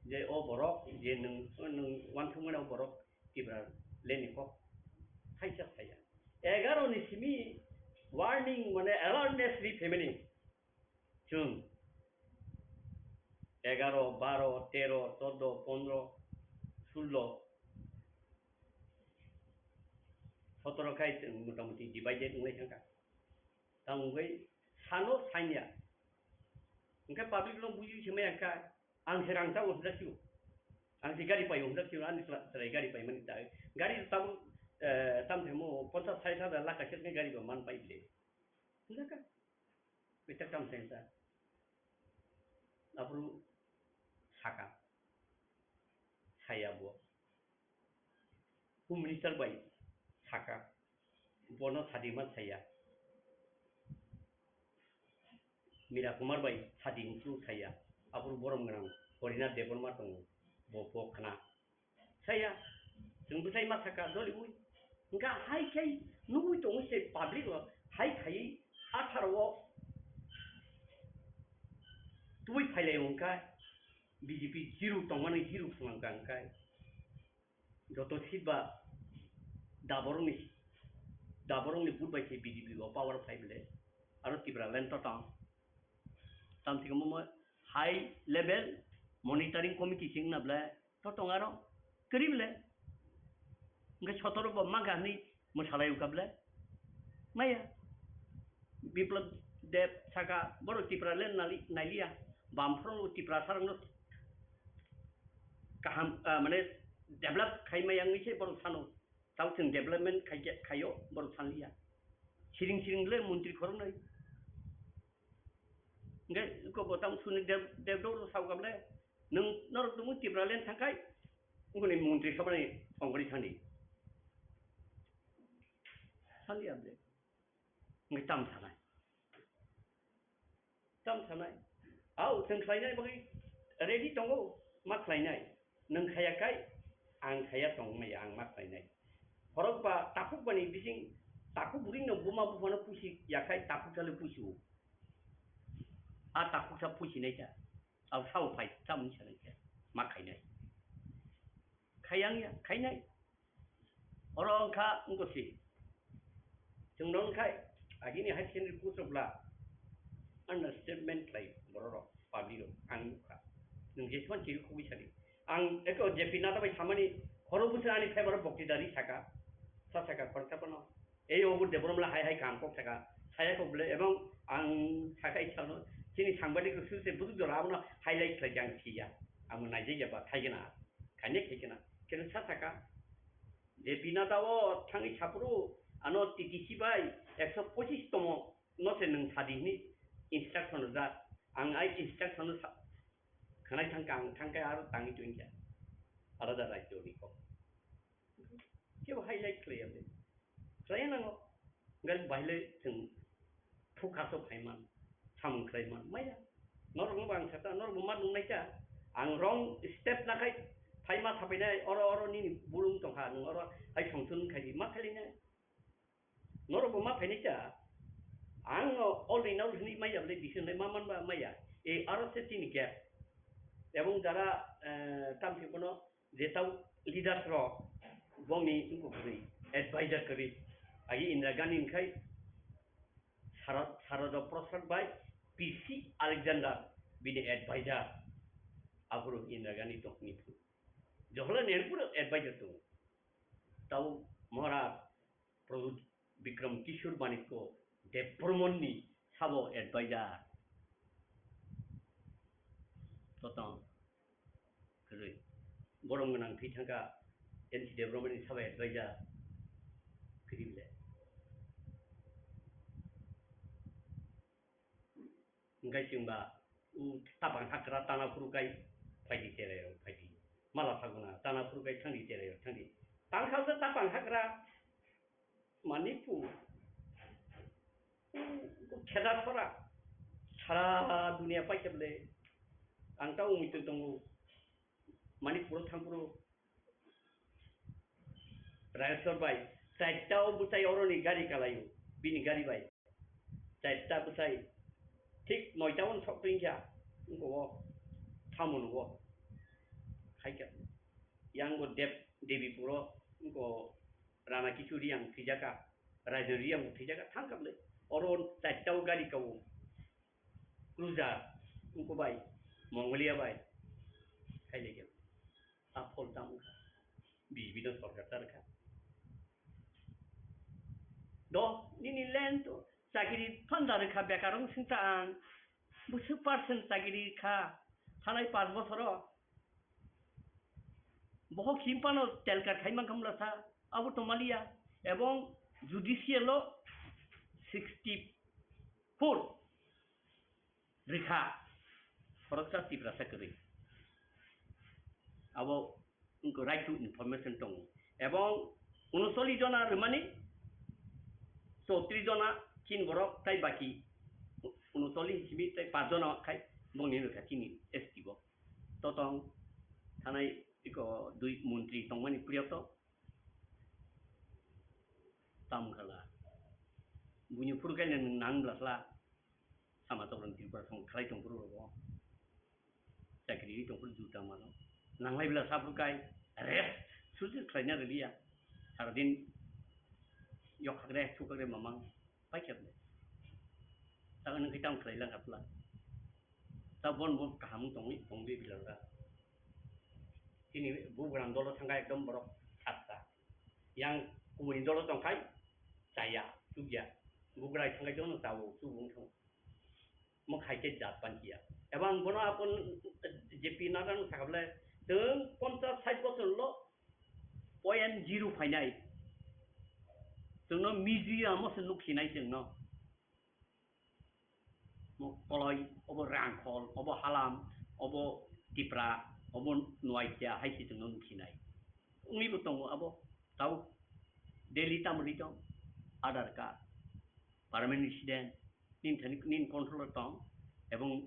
je o borok je nwng, nwng uansukmani o borok Tipraland ni kok thaisa saya. Egaro ni simi warning mane awareness ri phaimani. Chwng egaro, baro, tero, chordo, pondro, sullo, sotoro khai chwng motamuti divided wngwi thangkha. Tamo wngwi sano sanya. Hwnkhe public no buji se maya kha, ang se rang chao hwnjak sio. Ang se gari paio hwnjak sio, ani chwla-, chwrai gari paimani ta. Gari tabuk, eh, tamo se mo ponchas sait hajar lakh kaisa khe gari bo man pai bile. Hwnjak kha. Peter Kamseng sa. Aphuru saka. Saya bo. Home Minister bai saka. Bono sadima saya. Mira Kumar bai sadi hwnsu saya. Aphuru borom gwnang Horinath Debbarma tongo. Bo, bo khna. Saya, chwng bwsai ma saka doliwi. Hwnkha hai khai nugwi tongwi se public o hai khaiwi atharo o tubui phailai hwnkha B J P zero tongmani zero phunang kha hwnkha. Joto seat ba daborokni, daborokni vote bai se B J P o power phai bwle. Aro Tipraland to tong. Tamo thik mo high level monitoring committee sing na bwle. To tong aro kwrwi bwle. Hwnkhe sotoro bo mangkha hwnwi mwsalai wngkha bwle. Maya. Biplab Deb saka borok Tipraland nali-, nailiya. Bamphoro Tiprasarokno kaham, ah, mane develop khai maya wngwi se borok sano. Tamo chwng development khaikhe, khaio borok sanliya. Siring siring le montri khoroknwi. Hwnkhe eko bo tamo Sunil Dev, Dev Debbarma sao kha bwle, nwng norok tongmung Tipraland thangkhai, wngkoni montri sabhani ongkori thangdi. Sanliya bwle. Hwnkhe tamo sanai. Tamo sanai. Au, chwng khlainai bagwi ready tongo, ma khlainai. Nwng khaya kai, ang khaya tongmaya, ang ma khlainai. Khorok ba takhuk bani bising, takhuk buring no buma buphano pusi ya khai, takhuk sale pusi o. A takhuk sa pusi nai ta. Au sao phai, tamo sanai ta. Ma khainai. Khayang ya, khainai. Oro wngkha wngkha si. Chwng no wngkha agini high secondary post rok bla understatement khlai borok rok, public rok ang nukha. Nwng jeswan chiri khugwi sadi. Ang eko J P Nadda bai samani khoro bwswk ani favour o bokti dari saka. Sa saka khoroksa phano. Ei obo Debbarma hai hai kaham kok saka. Saya kok bwle ebong ang saka isano chini sangbadik rok suse buduk jora abono highlight khlai ang siya. Amo naijak ya ba thaigena. Khaine khaikena. Keno sa saka. Je Pinata o thangwi saphuru ano T T C bai ekso pochis tomo no se nwng sadi hwnwi instruction rwjak. Ang ai instruction no sa-, khwnai thangkha, ang thangkhe aro tangwi tongkha alada rajyo ni kok. Kebo highlight khlaiya le. Khlaiya nango. Gal baile chwng thukha so phaiman, samung khlaiman maya. Norok no bang sata, norok bo ma nungnai ta. Ang wrong step nakhai phaima saphainai, oro oro nini bulung tongkha, nwng oro hai songchun khai di, ma khailai nai. Norok bo ma phainai ta. Ang o all in all hwnwi maya bole decision lai ma manba maya. E aro se chini gap. Ebong jara, eh, tamsi bono je tau leaders rok bongni wngkuk kwrwi, advisor kwrwi. Agi Indira Gandhi hwnkhai Sara-, Sarada Prasad bai P C Alexander bini advisor. Aphuru Indira Gandhi tongni phuru. Jawaharlal Nehru pura advisor tongo. Tau Maharaj Pradyut Bikram Kishore Manikya Debbarmani sabo advisor. Totong. Kwrwi. Borom gwnang thwi thangkha N C Debbarmani sabo advisor. Kwrwi le. Hingkai chwngba, u tapang hakra tana phuru kai phaidi cherai rok phaidi. Mala saguna tana phuru kai thangdi cherai rok thangdi. Tangkha se tapang hakra Manipur. U kheda sora. Sara dunia paikhe bole. Ang ta umui twi tongo. Manipur thangphuru Rajeshwar bai, chaita o bwtai oroni gari kalaio, bini gari bai. Chaita bwtai, thik noita o sok twi kha, wngko o, thamon o, khaikha. Yang bo Dev, Devi puro, wngko Rana Kichu Riyang thwijaka, Rajan Riyang bo thwijaka, thangkha bwle. Oro chaita o gari kao. Cruiser, wngko bai, Mongolia bai, khailai khe, a phol tamo kha, B J P no sorkar char kha. Do, nini land to, chakiri phanda rwkha, bekar wng singta ang, bwswk percent chakiri kha, thanai panch bosoro, Bohok himpano telkar khai mankha mlasa, abo tongmaliya, ebong judicial o sixty four rikha, khoroksa Tiprasa kwrwi. Abo wngkha right to information tongo. Ebong unocholish jona rwmani, chowtrish jona chin borok, tai baki unocholish simi tai panch jona khai bongni rwkha chini S T bo. Totong thanai iko dui montri tongmani priyoto tam khala. Buini phuru kaino nwng nang blasla sama tokron Tripura song khlai tong phuru rogo. Chakri tong phuru juta mano. Nanglai bla saphuru kai rest susu khlaina riliya. Saradin yok khakre, thuk khakre mamang. Paikha le. Ta nwng khe tamo khlai lang apla. Ta bon bon kaham tongwi tongwi bilal da. Chini bubagrang dolo thangkha ekdom borok satta. Yang kubuni dolo tongkhai chaya, chukya. Bugrai thangkha jono chawo, chubu wng thango. Mo khai khe jat pan kiya. Ebang bono apon J P Nadda no sakha bole, tong ponchas sait bochor lo point zero phainai. Chwngno media mo se nukhinai chwngno. Mo koloi, obo Rangkhol, obo Halam, obo Tipra, obo Nuakia hai se chwngno nukhinai. Wngwi bo tongo abo, tabuk Delhi tamo ri tong, Aadhaar card, permanent resident, nini thani, nini control o tong, ebong,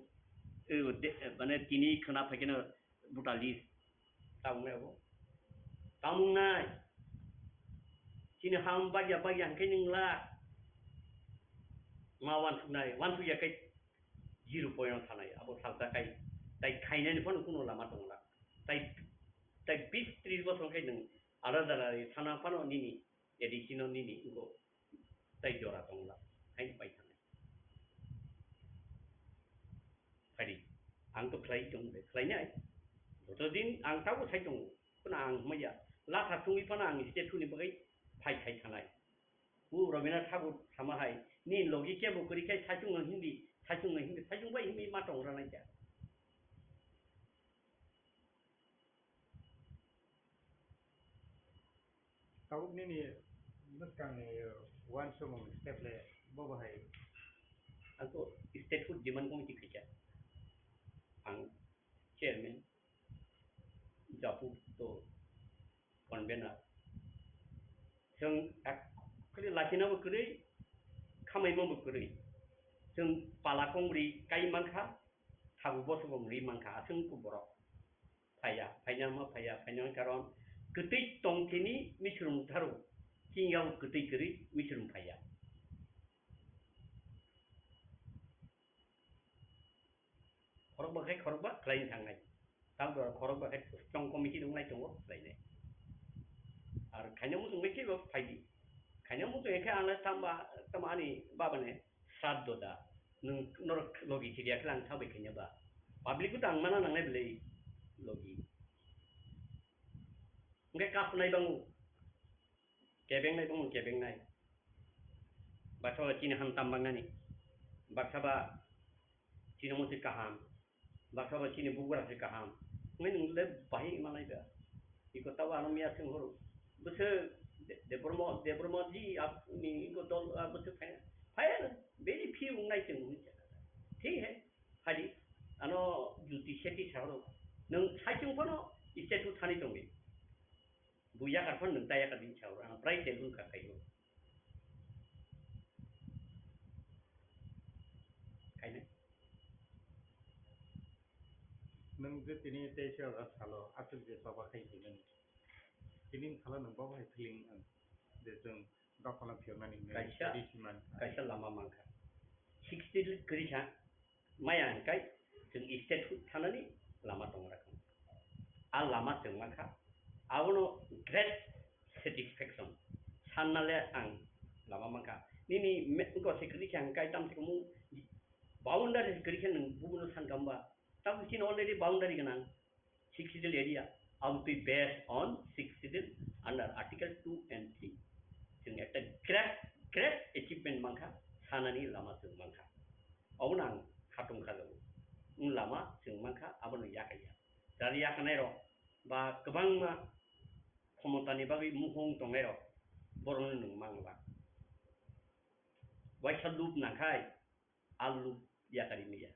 eh, de-, mane tini khwna phai kheno voter list, tabuk nai abo. Tamung nai. Chini ham bagya bagya hwnkhe nwng la. Ma wansuknai, wansukya khe zero point o thanai, abo salsa khai, tai khainani phano kuno lama tongla. Tai, tai bis tris bosor khai nwng alada alada thana phano nini A D C no nini wngko tai jora tongla, haini pai thanai. Phadi, ang to khlai tong de, khlainai. Joto din ang tabo sai tongo, kono ang hwnmaya. Latha thungwi phano ang state thuni bagwi phai khai thanai. U Rabindranath Thakur sama hai, ni logi kebo kwrwi khai saichung no hindi, saichung no hindi, saichung bai hindi ma tong ranai kha. Tabuk nini bwskangni uansukmung step le bo bahai. Ang to statehood demand committee khaikha. Ang chairman, Japu to convener. Chwng actually lachina bo kwrwi, khamaima bo kwrwi. Chwng pala kongri kai mankha, thabu bosok rwi mankha, aswk borok. Phaiya, phaina ma phaiya, phaina karon kwtwi tongthini misrung tharo, chini yao kwtwi kwrwi misrung phaiya. Khorokba khai khorokba khlaina thangnai. Tamo khorokba khai chong committee wngnai tongo khlainai. Ar khaina muchung bai kebo phaidi. Khaina muchung khe ang tamba, tamo ani baba ne sraddho da. Nwng norok logi chiriya khe ang thabai khaina ba. Public bo tang mana nangnai belai logi. Hwnkhe kasunai bango. Kebengnai bumung kebengnai. Baksa ba chini ham tam bangnani. Baksa ba chini musi kaham. Baksa ba chini bugra se kaham. Ngai nung le bahi manai da. Iko tawa ano miya sing horo. Bese de, de Bormo, de Bormo ji ap ni iko dol, ah, bese phai. Phai very few ngai sing horo. Thik hai. Phadi. Ano juti seti sa horo. Nung sai chung kono ise tu thani tongni. Bo yakar phano nwng ta yakar din sa, ang prai tel hwn kha khaio. Khaina. Nwng je tini tei se oro salo, aswk je choba khai tini. Tini salo nwng bo hai feeling ang je chwng dophano phiyoknani nwng Kaisa, ready si man. Kaisa lama mankha. Sixty kwrwi sa. Maya hwnkhai chwng statehood thanani lama tongra kha. A lama chwng mankha, abono great satisfaction sanna le ang lama mankha. Nini me-, wngkha se kwrwi khe ang kai tam se kwmung boundary se kwrwi khe nwng bubuno sankha hwnba? Tabuk chini already boundary gwnang. Sixth Schedule area, abotwi based on Sixth Schedule under Article two and three. Chwng ekta great, great achievement mankha, sanani lama chwng mankha. Obono ang khatung kha jago. Wng lama chwng mankha, abono yakaiya. Jani yakanai rok ba kwbangma khomotani bagwi mukhung tongnai rok, borokno nwng mangla. Waisa lub nangkhai, a lub yakari maya.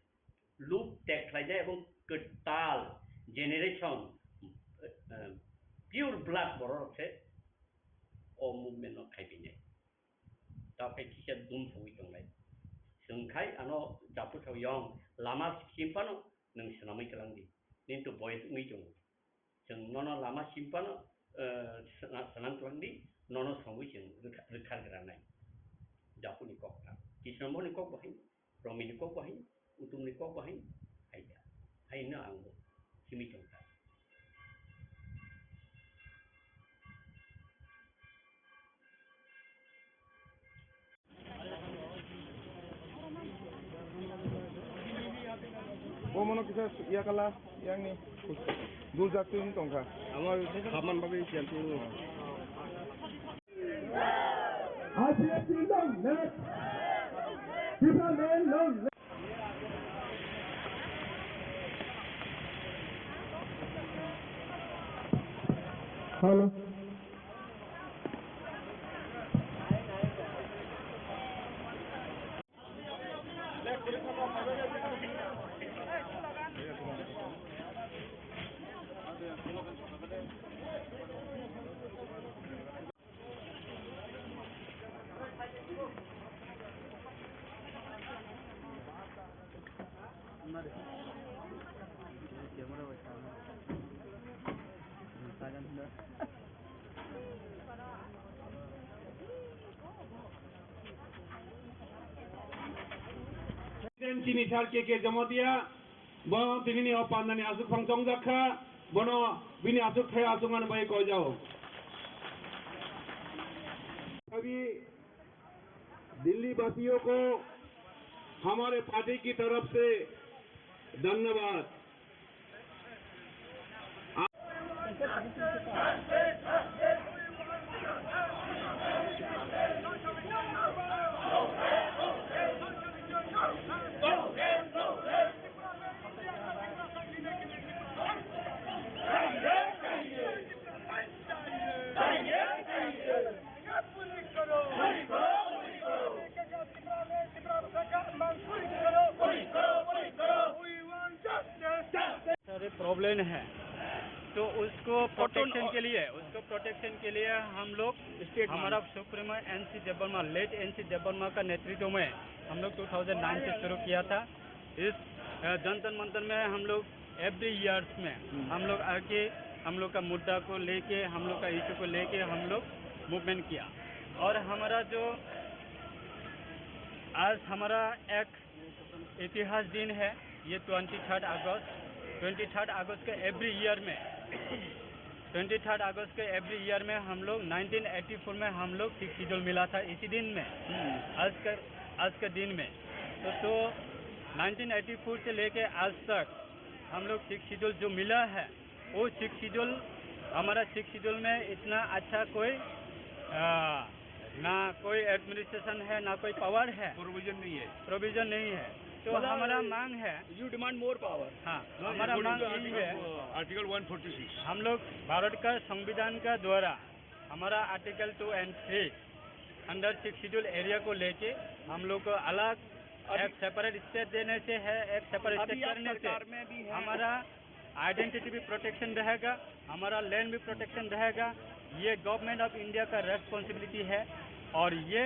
Lub tek khlainai ebong kwtal generation, eh, pure blood borok se o movement no khai pinai. Tao khai kisa dum sawi tongnai. Chwng khai ano japu sawi yong lama simphano nwng swnamwi twlang di. Nini to boyes wngwi tongo. Chwng nono lama simphano, eh, sna-, swnam twlang di, nono songwi chwng rwkha-, rwkha granai. Japuni kok ta. Kisno mohorni kok bahai, romini kok bahai, utumni kok bahai, hai ya. Hai no ang bo simi tong ta. Bo mono kisa yakala, yakni dul jak twi wng tongkha. Amo khaman bagwi siyan twi wng. R P F T long live! Tripura land long live! Hello. President chini sir K K Jamatia, bo tinini o pandani aswk phang chongjak kha, bono bini aswk thai aswk mani bai koijao. अभी दिल्ली वासियों को हमारे पार्टी की तरफ से धन्यवाद। है, तो उसको प्रोटेक्शन के लिए, उसको प्रोटेक्शन के लिए हम लोग, स्टेट हमारा supremo NC Debbarma, late NC Debbarma का नेतृत्व में हम लोग टू थाउजेंड नाइन से शुरू किया था। इस अ, जंतर मंतर में हम लोग एवरी ईयर्स में हम लोग आके हम लोग का मुद्दा को लेके, हम लोग का इशू को लेके हम लोग मूवमेंट किया। और हमारा जो आज हमारा एक इतिहास दिन है, ये ट्वेंटी थर्ड अगस्त। ट्वेंटी थर्ड अगस्त के एवरी ईयर में, ट्वेंटी थर्ड अगस्त के एवरी ईयर में हम लोग नाइनटीन एटी फ़ोर में हम लोग सिक्स शेड्यूल मिला था इसी दिन में। आज का, आज के दिन में। तो, तो नाइनटीन एटी फ़ोर से लेके आज तक हम लोग सिक्स शेड्यूल जो मिला है, वो सिक्स शेड्यूल, हमारा सिक्स शेड्यूल में इतना अच्छा कोई आ, ना कोई एडमिनिस्ट्रेशन है, ना कोई पावर है, प्रोविजन नहीं है। प्रोविजन नहीं है। तो मतलब, हमारा मांग है, यू डिमांड मोर पावर। हाँ, हमारा मांग यही है। Article one forty six. हम लोग भारत का संविधान का द्वारा हमारा article to and three under six schedule area को लेके हम लोग को अलग एक सेपरेट स्टेट देने से है, एक सेपरेट स्टेट करने से हमारा आइडेंटिटी भी प्रोटेक्शन रहेगा, हमारा लैंड भी प्रोटेक्शन रहेगा। ये गवर्नमेंट ऑफ इंडिया का रेस्पॉन्सिबिलिटी है। और ये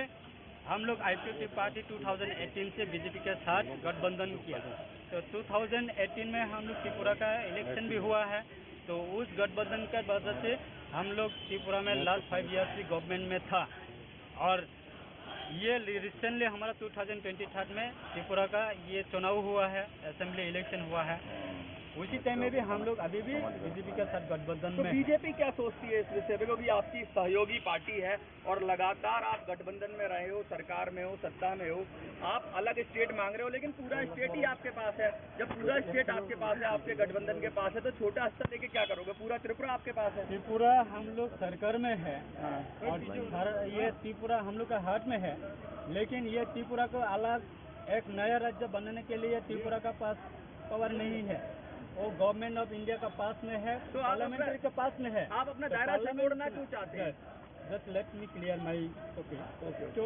हम लोग IPFT party two thousand eighteen से बीजेपी के साथ गठबंधन किया। तो टू थाउजेंड एटीन में हम लोग त्रिपुरा का इलेक्शन भी हुआ है। तो उस गठबंधन के वजह से हम लोग त्रिपुरा में लास्ट फाइव ईयर्स भी गवर्नमेंट में था। और ये रिसेंटली हमारा टू थाउजेंड ट्वेंटी थर्ड में त्रिपुरा का ये चुनाव हुआ है, असेंबली इलेक्शन हुआ है। उसी टाइम में भी हम लोग अभी भी बीजेपी के साथ गठबंधन तो में हैं। बीजेपी क्या सोचती है इस विषय में, क्योंकि आपकी सहयोगी पार्टी है और लगातार आप गठबंधन में रहे हो, सरकार में हो, सत्ता में हो, आप अलग स्टेट मांग रहे हो, लेकिन पूरा स्टेट ही आपके पास है। जब पूरा स्टेट आपके पास है, आपके गठबंधन के पास है, तो छोटा हिस्सा लेके क्या करोगे? पूरा त्रिपुरा आपके पास है। त्रिपुरा हम लोग सरकार में है। हाँ। और सारा ये त्रिपुरा हम लोग का हाथ में है, लेकिन ये त्रिपुरा को अलग एक नया राज्य बनाने के लिए त्रिपुरा का पास पावर नहीं है, वो गवर्नमेंट ऑफ इंडिया का पास में है, तो आप अपना, पार्लियामेंट्री के पास में है। आप अपना तो दायरा पार्लियामेंट छोड़ना क्यों चाहते हैं? Just let me clear my, okay। Okay. तो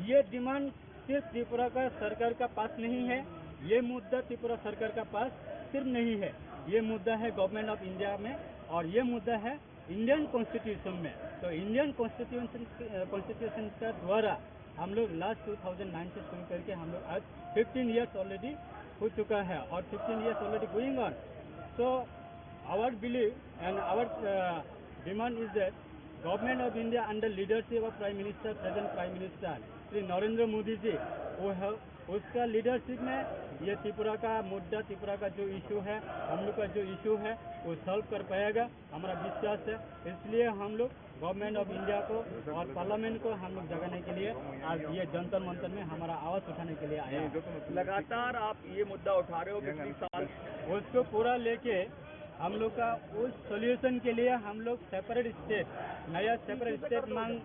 ये डिमांड सिर्फ त्रिपुरा का सरकार का पास नहीं है, ये मुद्दा त्रिपुरा सरकार का पास सिर्फ नहीं है, ये मुद्दा है गवर्नमेंट ऑफ इंडिया में और ये मुद्दा है इंडियन कॉन्स्टिट्यूशन में। तो इंडियन कॉन्स्टिट्यूशन, कॉन्स्टिट्यूशन का द्वारा हम लोग लास्ट टू थाउजेंड नाइन से शुरू करके हम लोग आज फिफ्टीन ईयर्स ऑलरेडी हो चुका है और fifteen years already going on. So our belief and our demand is that Government of India under leadership of Prime Minister, present Prime Minister Shri Narendra Modi ji, वो है, उसका लीडरशिप में ये त्रिपुरा का मुद्दा, त्रिपुरा का जो इशू है, हम लोग का जो इशू है, वो सॉल्व कर पाएगा, हमारा विश्वास है। इसलिए हम लोग गवर्नमेंट ऑफ इंडिया को और पार्लियामेंट को हम लोग जगाने के लिए आज ये जंतर मंतर में हमारा आवाज़ उठाने के लिए आया है। लगातार आप ये मुद्दा उठा रहे हो पिछले साल। उसको पूरा लेके हम लोग का उस सॉल्यूशन के लिए हम लोग सेपरेट स्टेट, नया सेपरेट स्टेट मांग,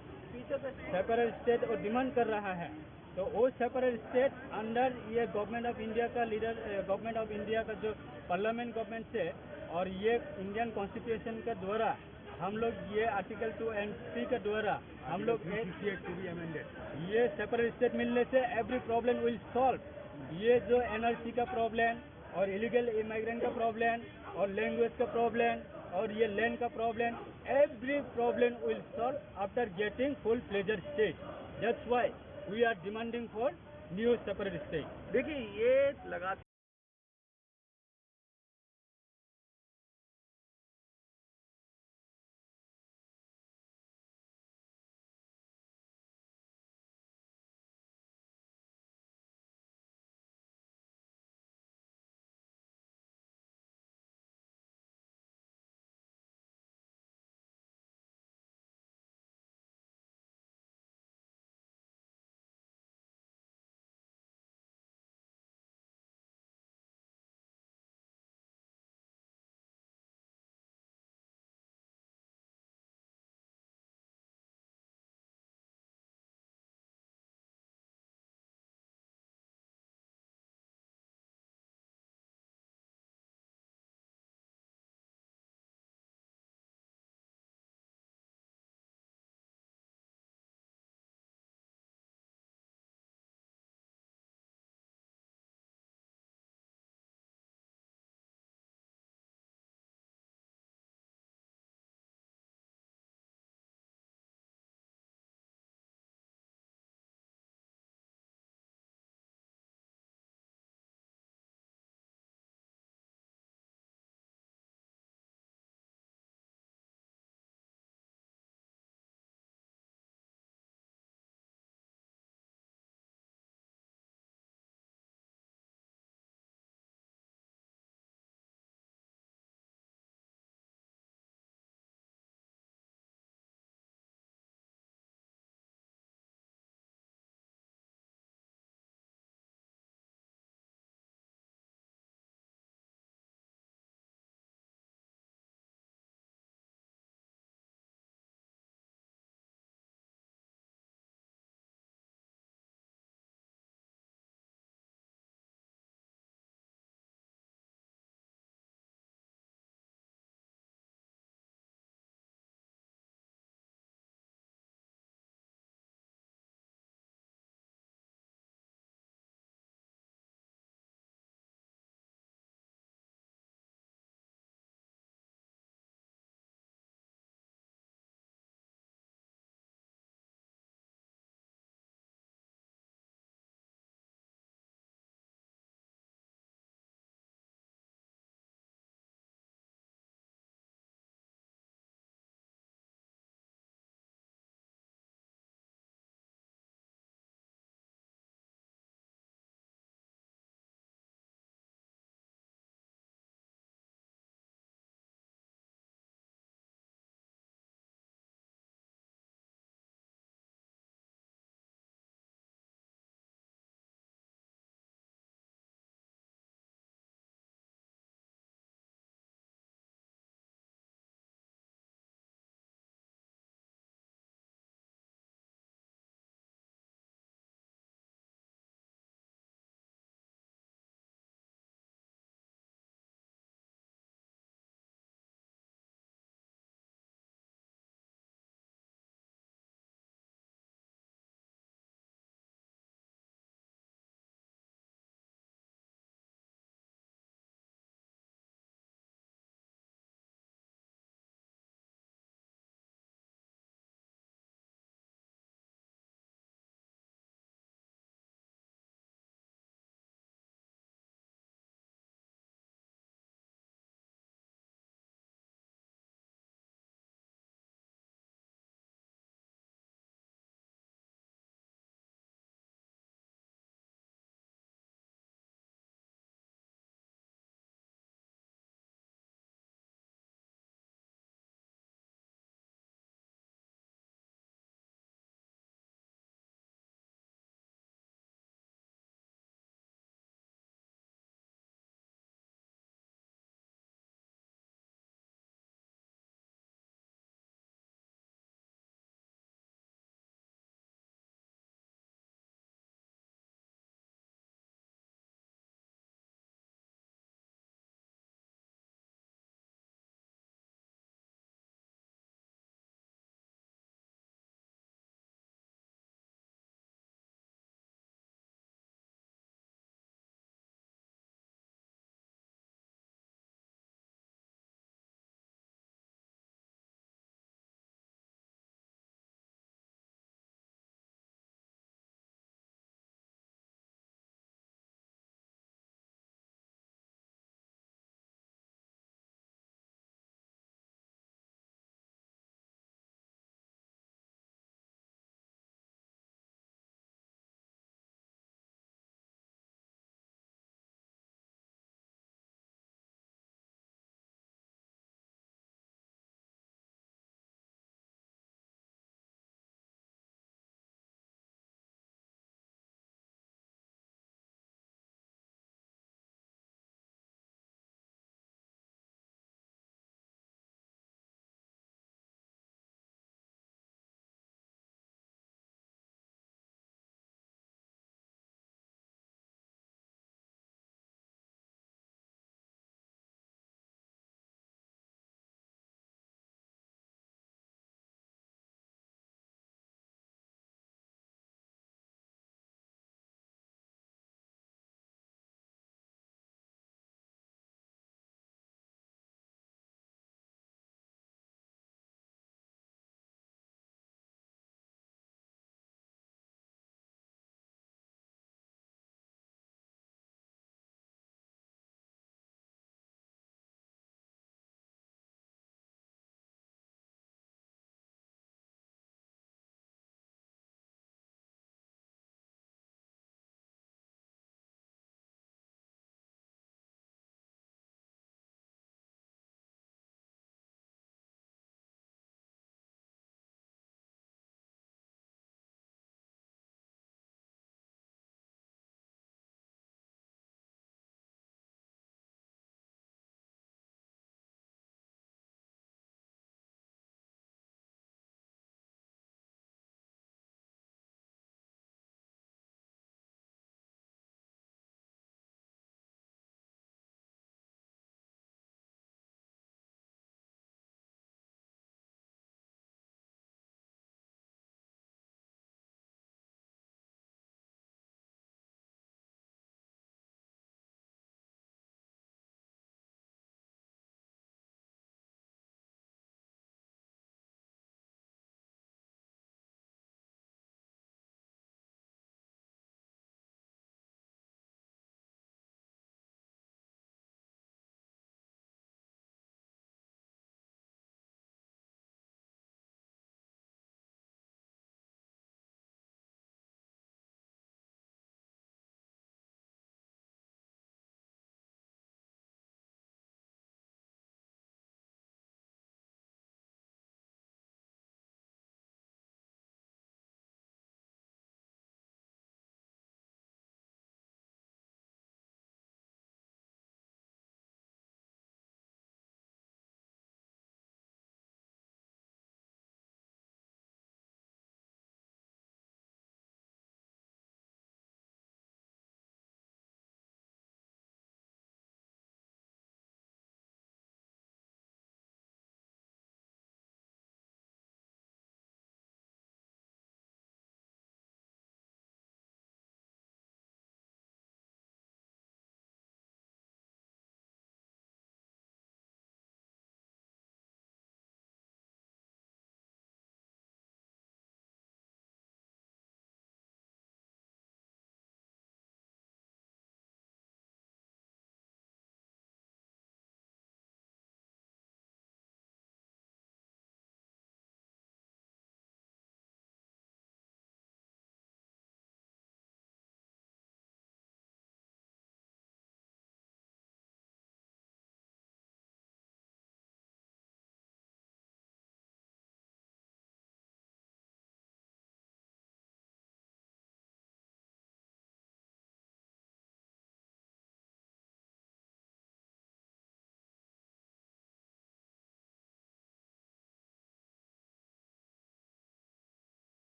सेपरेट स्टेट और डिमांड कर रहा है। तो वो सेपरेट स्टेट अंडर ये गवर्नमेंट ऑफ इंडिया का लीडर, गवर्नमेंट ऑफ इंडिया का जो पार्लियामेंट गवर्नमेंट से और ये इंडियन कॉन्स्टिट्यूशन के द्वारा हम लोग ये आर्टिकल टू एंड थ्री के द्वारा हम लोग एक, ये सेपरेट स्टेट मिलने से every problem will solve। ये जो एनआरसी का प्रॉब्लम और इलीगल इमिग्रेंट का प्रॉब्लम और लैंग्वेज का प्रॉब्लम और ये लैंड का problem, every problem will solve after getting full fledged state। That's why we are demanding for new separate state। देखिए, ये लगातार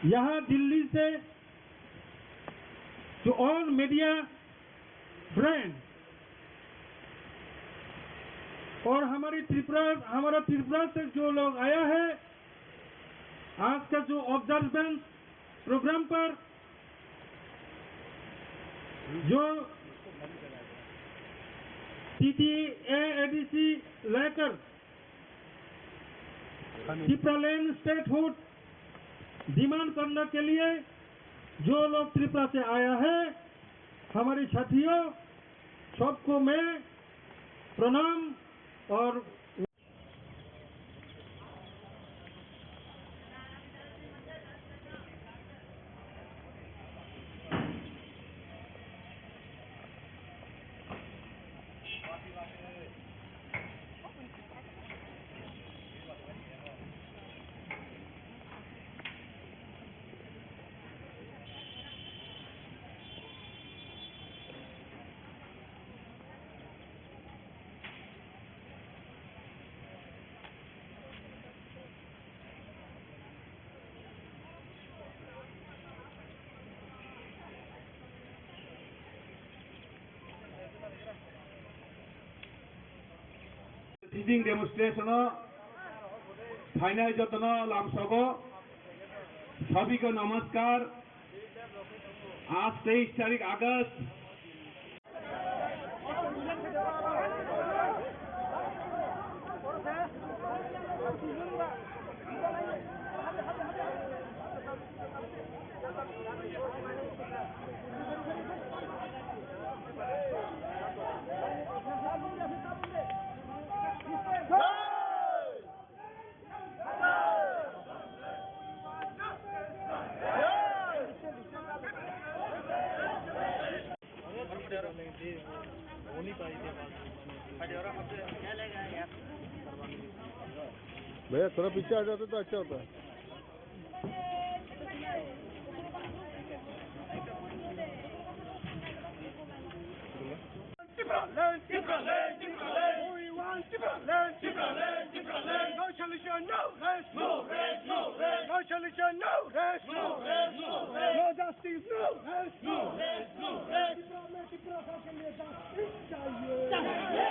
यहाँ दिल्ली से जो ऑल मीडिया फ्रेंड और हमारी त्रिपुरा, हमारा त्रिपुरा से जो लोग आया है, आज का जो ऑब्जर्वेंस प्रोग्राम पर जो टीटीए एडीसी लेकर टिप्रालैंड स्टेटहुड डिमांड करने के लिए जो लोग त्रिपुरा से आया है, हमारे साथियों, सबको मैं प्रणाम और Sitting demonstration o phainai jotono lamsogo sabiko namaskar. Aaj teis tarik August. भैया, थोड़ा पीछे आ जाते तो अच्छा होता। Tipraland, Tipraland, Tipraland. We want Tipraland, Tipraland, Tipraland. No solution, no rest. No rest, no rest. No solution, no rest. No rest, no rest. No justice, no rest. No rest, no rest. Tipra mein Tipra ke liye justice chahiye. Chahiye.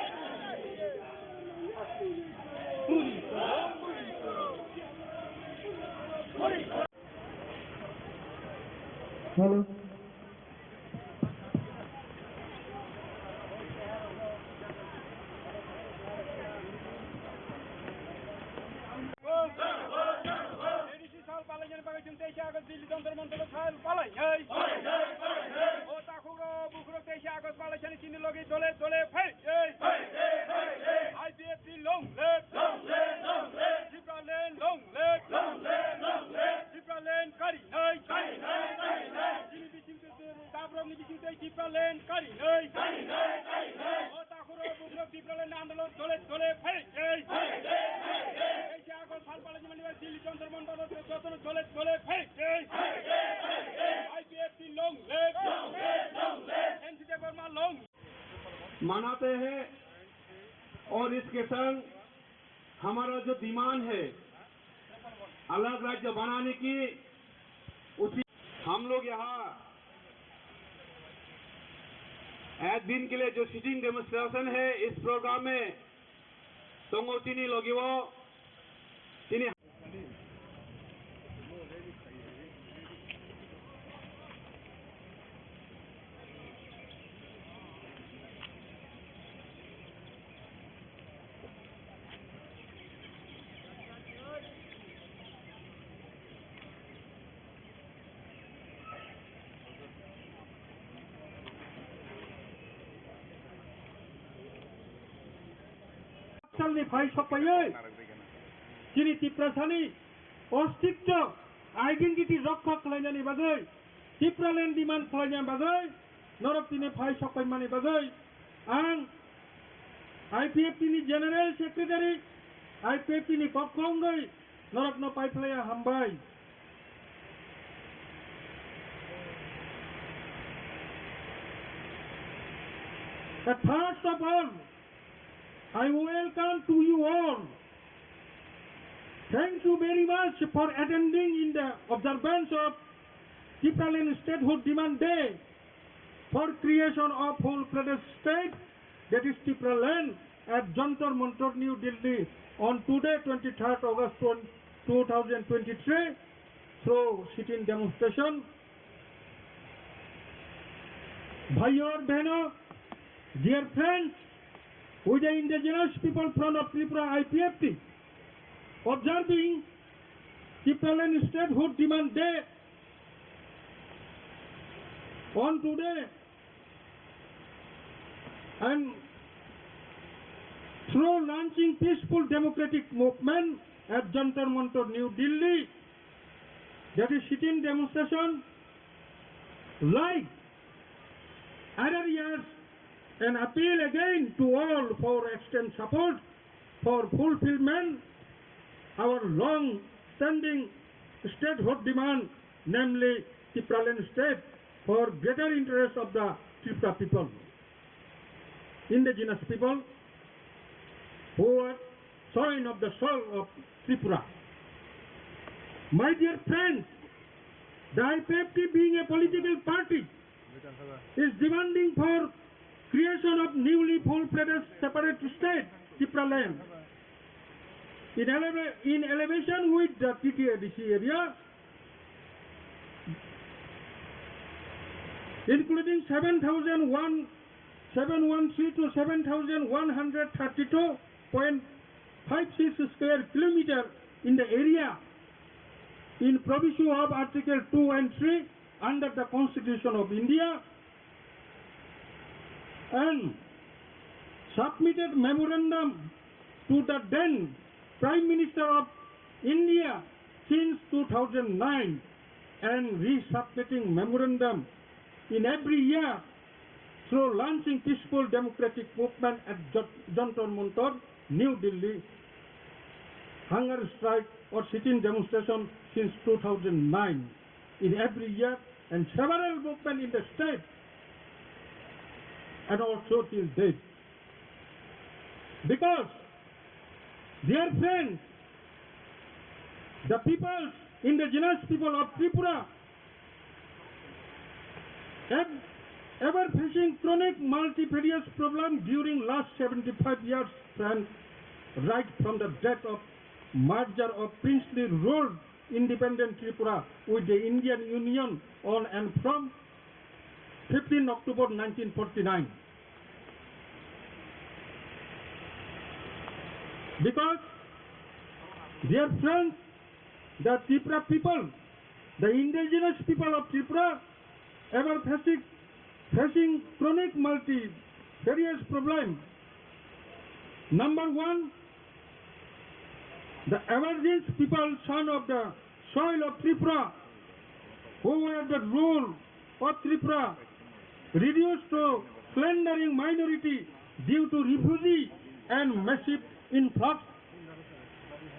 Puri karo, puri karo. Puri karo. Hello. Sal palaijani bagwi chwng teisa August Delhi Jantar Mantar o sal palainai. O takhuk rok bukhuk rok teisa August palaisani chini logi dole dole phai. I P F T long live. Long live, long live. Tipraland long live. Long live, long live. Tipraland karinai. Karinai, karinai. Chini bising twi twi dabrokni bising twi Tipraland karinai. Karinai, karinai. O takhuk rok bukhuk rok Tipraland andolon dole dole phai. Phai, phai, phai. Teisa August sal palaijani bagwi Delhi Jantar Mantar o jotono dole dole phai. Phai, phai, phai, phai. I P F T long live. Long live, long live. N C Debbarma long. मनाते हैं और इसके संग हमारा जो डिमांड है अलग राज्य बनाने की, उसी हम लोग यहाँ एक दिन के लिए जो सिटिंग डेमोन्स्ट्रेशन है, इस प्रोग्राम में tongo chini logi o, chini Salni phai sokpaiwi chini Tiprasani ostitto, identity rokha khlainani bagwi, Tipraland demand khlainani bagwi norok tini phai sokpaimani bagwi ang I P F T ni General Secretary, I P F T ni pokho wngwi norokno paiphlaiya hambai. But first of all, I welcome to you all Thank you very much for attending in the observance of Tipraland Statehood Demand Day for creation of Phul Pradesh State, that is Tipraland, at Jantar Mantar, New Delhi on today, twenty-third August two thousand twenty-three, through sit-in demonstration. Bhaiyo aur behno, dear friends, we the indigenous people front of Tripura, I P F T, observing Tipraland Statehood Demand Day on today and through launching peaceful democratic movement at Jantar Mantar, New Delhi, that is sit-in demonstration, like other years, an appeal again to all for extend support for fulfillment our long-standing statehood demand, namely Tipraland state, for greater interest of the Tripura people, indigenous people who are soil of the soul of Tripura. My dear friends, the I P F T being a political party is demanding for creation of newly Phul Pradesh separate state, Tipraland, in, eleva- in elevation with the T T A D C area, including seven thousand one, seven one three to seven thousand one hundred thirty-two point five six square kilometer in the area in proviso of Article two and three under the Constitution of India and submitted memorandum to the then Prime Minister of India since two thousand nine and resubmitting memorandum in every year through launching peaceful democratic movement at Jat- Jantar Mantar, New Delhi, hunger strike or sit-in demonstration since two thousand nine in every year and several movement in the state and also till date. Because, dear friends, the peoples, indigenous people of Tripura, have ever facing chronic multifarious problem during last seventy-five years, friends, right from the date of merger of princely ruled independent Tripura with the Indian Union on and from fifteen October nineteen forty-nine. Because, dear friends, the Tripura people, the indigenous people of Tripura, ever facing, facing chronic multifarious problem. Number one, the average people, son of the soil of Tripura, who were the rule of Tripura, reduced to plundering minority due to refugee and massive influx,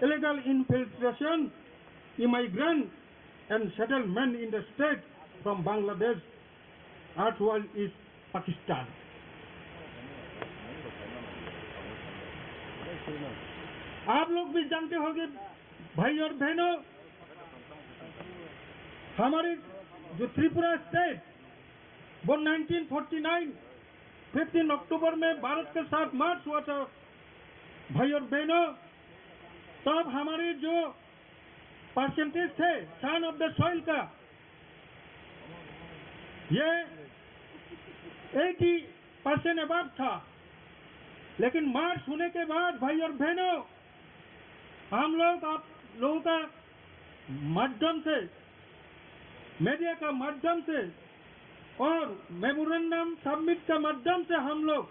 illegal infiltration, immigrant and settlement in the state from Bangladesh, erstwhile East Pakistan. आप लोग भी जानते होंगे भाई और बहनों, हमारे जो त्रिपुरा स्टेट वो नाइनटीन फ़ोर्टी नाइन फ़िफ़्टीन अक्टूबर में भारत के साथ मर्ज हुआ था भाई और बहनों, तब हमारे जो परसेंटेज थे सन ऑफ द सॉइल का, ये एटी परसेंट अबव था। लेकिन मर्ज होने के बाद भाई और बहनों, हम लोग आप लोगों का माध्यम से, मीडिया का माध्यम से और मेमोरेंडम सबमिट का माध्यम से हम लोग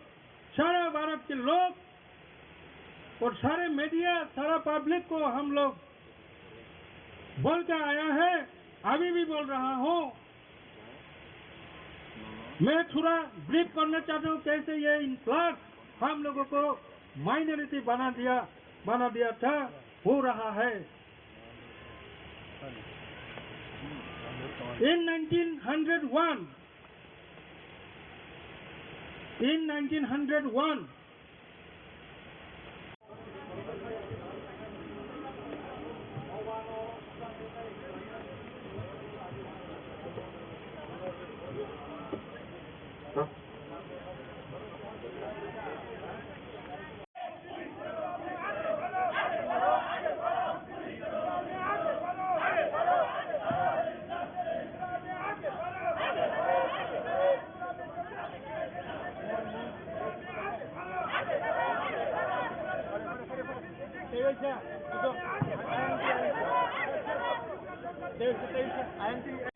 सारा भारत के लोग और सारे मीडिया, सारा पब्लिक को हम लोग बोल के आया है, अभी भी बोल रहा हूँ। मैं थोड़ा ब्रीफ करना चाहता हूँ कैसे ये इन्फ्लक्स हम लोगों को माइनॉरिटी बना दिया, बना दिया था, हो रहा है। In nineteen hundred one, in nineteen hundred one, Long live!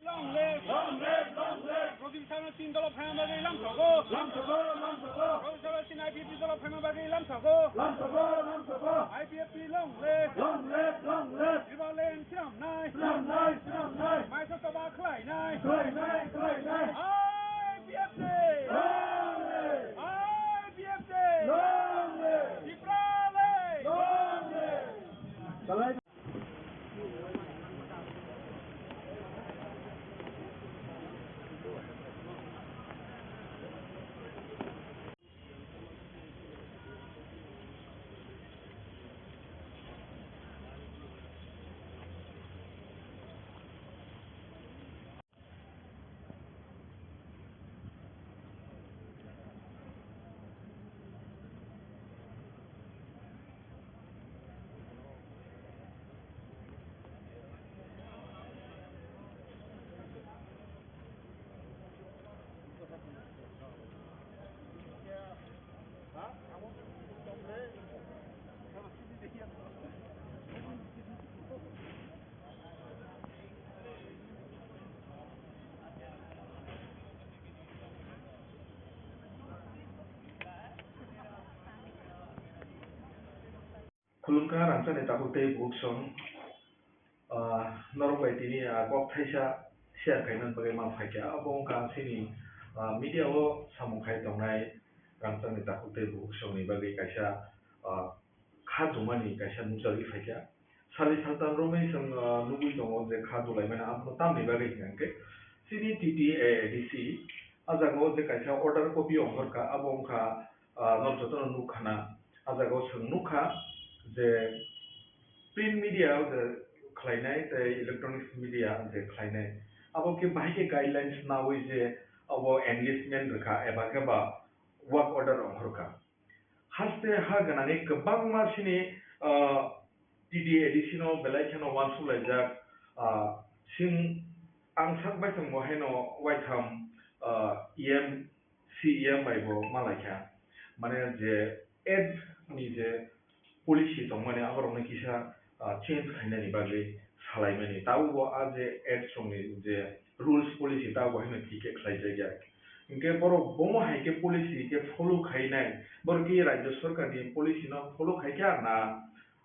Long live! Long live! Pradeep Sharma tin dolo phaina bagwi lam sogo. Lam sogo, lam sogo. Pradeep Sharma tin I P F T dolo phaina bagwi lam sogo. Lam sogo, lam sogo. I P F T long live! Long live! Long live! Tripura land swnamnai! Swnamnai! Swnamnai! Maisa choba khlainai! Khlainai! Khlainai! I P F T! Long live! I P F T! Long live! Tripura land! Long live! Khulumkha rangchakni takhuk tei bukhuk song, ah, norok bai tini, ah, kok thaisa share khaina bagwi ma phaikha. Abo wngkha chini, ah, media o samung khai tongnai rangchakni takhuk tei bukhuk songni bagwi kaisa, ah, kha dumani kaisa nukjagwi phaikha. Sali saltam romwi chwng, ah, nugwi tongo je kha dulaimani abono tamni bagwi hwnkhe chini T T A A D C ah jaga o je kaisa order copy ongkhorkha, abo wngkha, ah, norok jotono nukkhana. Ah jaga o chwng nukha je print media o je khlainai tei electronics media je khlainai, abo khe bahai khe guidelines naui je abo engagement rwkha eba khe ba work order ongkhorkha. Haste ha gwnangwi kwbangma chini, ah, T T A D C no belai kheno uansuk laijak, ah, sing ang sak bai tongbo haino waitham, ah, E M, C E M bai bo ma laikha. Mane je ad ni je policy tongmani aborokno kisa, ah, change khainani bagwi salaimani. Tabukbo a je ad songni je rules policy tabukbo haino thik khe khlaijakya. Hinkhe borok bomo hai khe policy khe follow khainai, borok khe rajya sorkarni policy no follow khaikha na,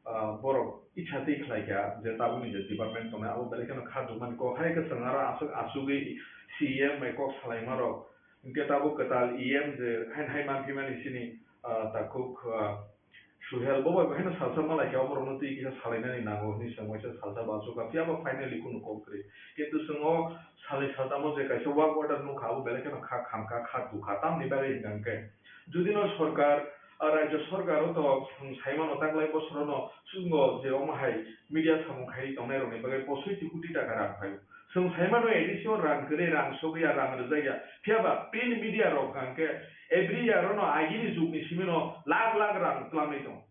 ah, borok itsa twi khlaikha je tabukni je department tongnai abo belai kheno kha dumani kok hai kwchwng aro aswk asugwi C E M bai kok salaimarok. Hinkhe tabuk kwtal E M je haino hai manphimani chini, ah, takhuk, ah, Suhel bo bai haino salsa ma laikha, oborokno twi kisa salainani nango hwnwi chwng waisa salsa bo achukha, phiya ba finally kunu kok kwrwi. Kintu chwng o salnwi saltamo je kaisa work order nukha, abo belai kheno kha khamkha, kha tukha, tamni bagwi hwnkha hwnkhe judino sorkar, ah, rajya sorkar o to chwng saimano taklai bosorono chwngno je omo hai media samung khaiwi tongnairokni bagwi posoi ti koti taka rang phaio. Chwng saimano A D C o rang kwrwi, rang sogwi ya, rang rwjak ya. Phiya ba print media rok hwnkha hwnkhe every year ono agini jugni simi no lakh lakh rang twlangwi tongo.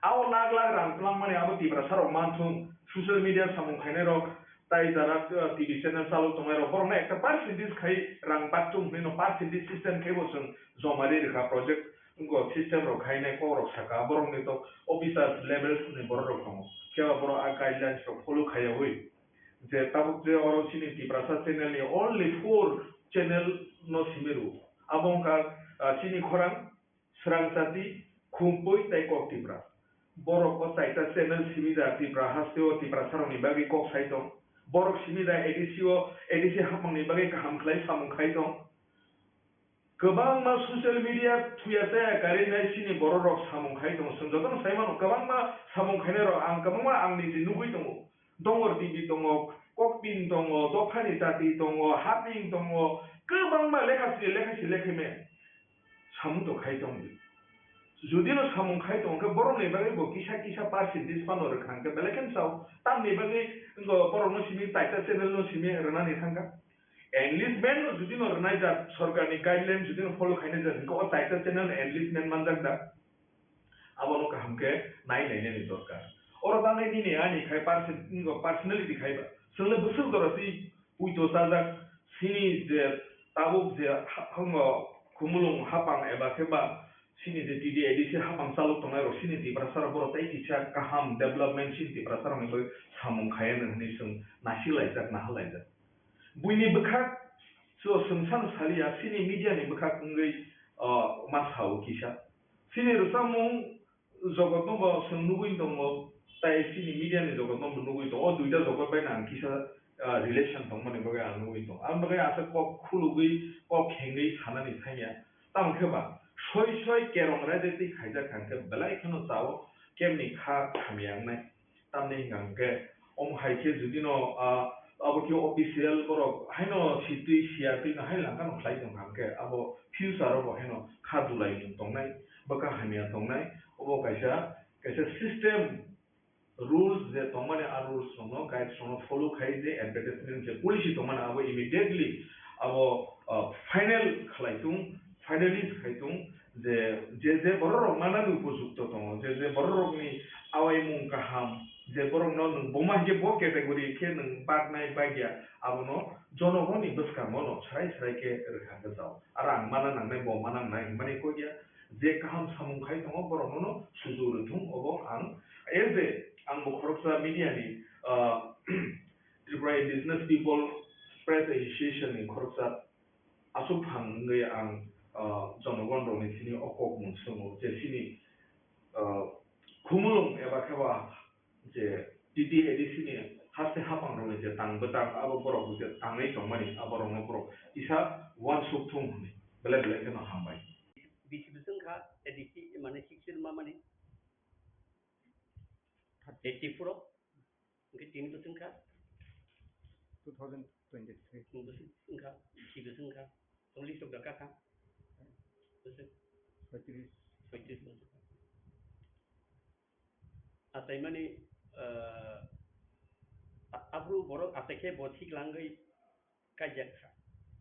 Abo lakh lakh rang twlangmani abo Tiprasa rok manthung, social media samung khainai rok, tai jara, uh, T V channel chalok tongnai rok, borok no ekta percentage khai rang baktung hwnwi no percentage system khai bo chwng joma ri rwkha project, wngkha system rok khainai kok rok saka, borok ni to officers levels ni borok rok tongo. Phiya ba borok a guidelines rok follow khaiyawi. Je tabuk je oro chini Tiprasa channel ni only four channel no simi rwo. Abo wngkha, ah, chini khorang, Srang Chati, Khumpui tei Kok Tipra. Borok o chaita channel simi da Tipra haste o Tiprasa rok ni bagwi kok sai tong. Borok simi da A D C o, A D C hapmang ni bagwi kaham khlai samung khai tong. Kwbangma social media thuya chaya karwi nai chini borok rok samung khai tongo. Chwng jotono sai mano, kwbangma samung khainai rok ang kwbangma ang niji nugwi tongo. Dongor T V tongo, Kokpin tongo, Dophani Chati tongo, Haping tongo, kwbangma lekha swi lekha swi lekha me samung to khai tongdi. Judino samung khai tong khe borok ni bagwi bo kisa kisa percentage phano rwkha hwnkhe belai kheno sao. Tamni bagwi wngkha borok no simi taita channel no simi rwnani thangkha. Enlistment no judino rwnai jak, sorkarni guideline judino follow khainai jak, hwnkhe o taita channel enlistment manjak da? Abono kaham khe nai nainani dorkar. Oro tangnai nini ani khai perso-, personality khai ba. Chwngno bwswk jora twi puito chajak, sini je tabuk je ha-, hango khumulwng hapang eba khe ba Chini je T T A D C hapang chalok tongnai rok chini Tiprasa rok borok tei kisa kaham development chini Tiprasa rokni bagwi samung khai anw hwnwi chwng nasi laijak, naha laijak. Buini bwkhak so chwng sano saliya, chini media ni bwkhak wngwi, ah, ma sao kisa. Chini rwchapmung jogotno bo chwng nugwi tongo, tei chini media ni jogotno bo nugwi tongo. O duita jogot bai ang kisa, ah, relation tongmani bagwi ang nugwi tongo. Aboni bagwi aswk kok khulugwi, kok khengwi sanani thangya. Tamo khe ba, soi soi kerong raida twi khaijak kha hwnkhe belai kheno chao, kemni kha hamya wngnai. Tamni hwnkha hwnkhe, omo hai khe judino, ah, abo khe official borok haino sitwi siyatwi no hai langkha no khlai tongkha hwnkhe, abo future o bo haino kha dulai mung tongnai, bwkha hamya tongnai, obo kaisa, kaisa system rules je tongmani, a rules rokno, guides rokno follow khai je advertisement je policy tongmani abo immediately abo, ah, final khlai tung, finalize khai tung, je, je, je borok rok manani upojukto tongo, je, je borok rokni awaimung kaham, je borokno nwng boma hinkhe bo category khe nwng baknai bagya, abono jonogoni bwskango no srai srai khe rwkha hwnkhe jao. Aro ang mana nangnai, bo mana nangnai hwnmani kok ya, je kaham samung khai tongo borokno no sujuk rwthung, obo ang, as a, ang bo khoroksa media ni, ah, Tripura Indigenous People Press Association ni khoroksa aswk phang wngwi ang, ah, jonogon rokni thani o kok mung swngo je chini, ah, khumulwng eba khe ba je T T A D C ni haste hapang rokni je tang bwtang abo borok je tangwi tongmani abo rokno borok kisa uansuk thung hwnwi belai belai kheno hambai. Bisi bwswk wngkha A D C mane sixteen ma mani? Eighty-four o? Hwnkhe tini bwswk wngkha? Two thousand twenty-three. Bwswk wngkha? Bisi bwswk wngkha? Cholish rok dakha kha? Bwswk? Soitris. Soitris bwswk. Achaimani, ah, a-, aphuru borok achai khe bo thik langwi kaijak kha.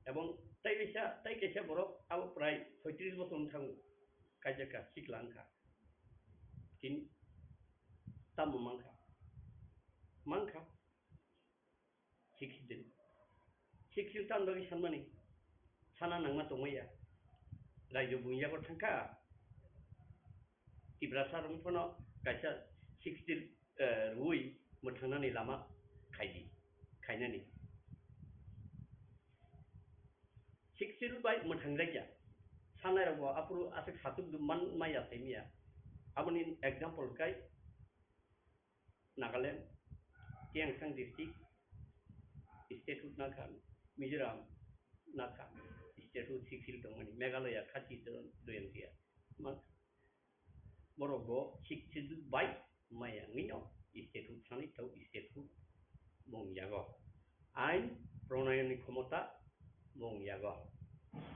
Ebong tei kaisa, tei kaisa borok abo prai soitris bosor wng thango, kaijak kha, sikla wng kha. Tini tamo man kha? Man kha. Sixth Schedule. Sixth Schedule tamo bagwi sanmani? Sana nangma tongmaya. Raijyo buini yago thang kha. Tiprasa rok phano kaisa sixth Schedule, eh, rwui mwthangnani lama khaidi, khainani. Sixth Schedule bai mwthangjakya. Sanai rok bo aphuru aswk satuk dum man maya saimaya. Aboni example kai Nagaland, Tiangsang district, statehood nakha, Mizoram nakha, statehood sixth Schedule tongmani, Meghalaya, Khasi, Doyang, Doyang, ma-, borok bo sixth Schedule bai maya wngwi no statehood sanwi tau statehood bung yago. Ain pronayoni khomota bung yago.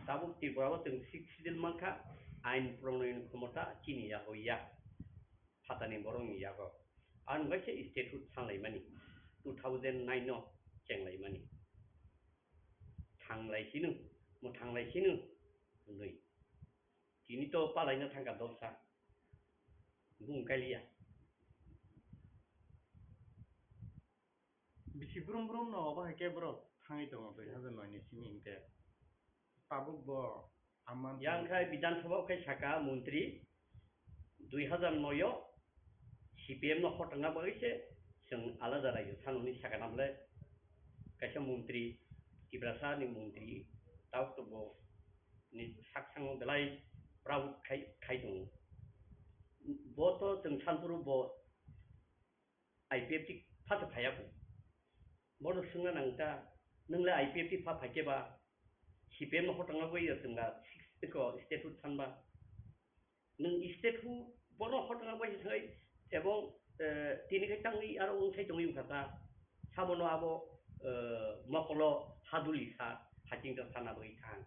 Tabuk Tripura o chwng sixth Schedule mankha, ain pronayoni khomota chini yago ya. Phatani borokni yago. Ang kaisa statehood sanlaimani, two thousand nine no chenglaimani. Thanglai sino, mwthanglai sino hwnwi. Tini to palaina thangkha dolsa. Bung kailiya. Bisi brum brum no obo hai khe borok thangwi tongo dui hazar noi ni simi hinkhe. Tabuk bo Yang khai Bidhan Sabha khai saka montri dui hazar noi o C P M no hotangna bagwi se chwng alada raijyo thanoni saka namle kaisa montri, Tiprasa ni montri, tabuk to bo ni sak sango belai proud khai, khai tongo. Bo to chwng sanphuru bo I P F T pha to phaiya kho. Bono swngna nang ta, nwng le I P F T pha phai khe ba, C P M no hotangna bai ya chwng ga six ko statehood san ba. Nwng statehood bono hotangna bai thai, ebong, eh, tini khai tangwi aro wng sai tongwi wngkha ta. Sabono abo, eh, mokolo haduli sa, haching ta sana bai thang.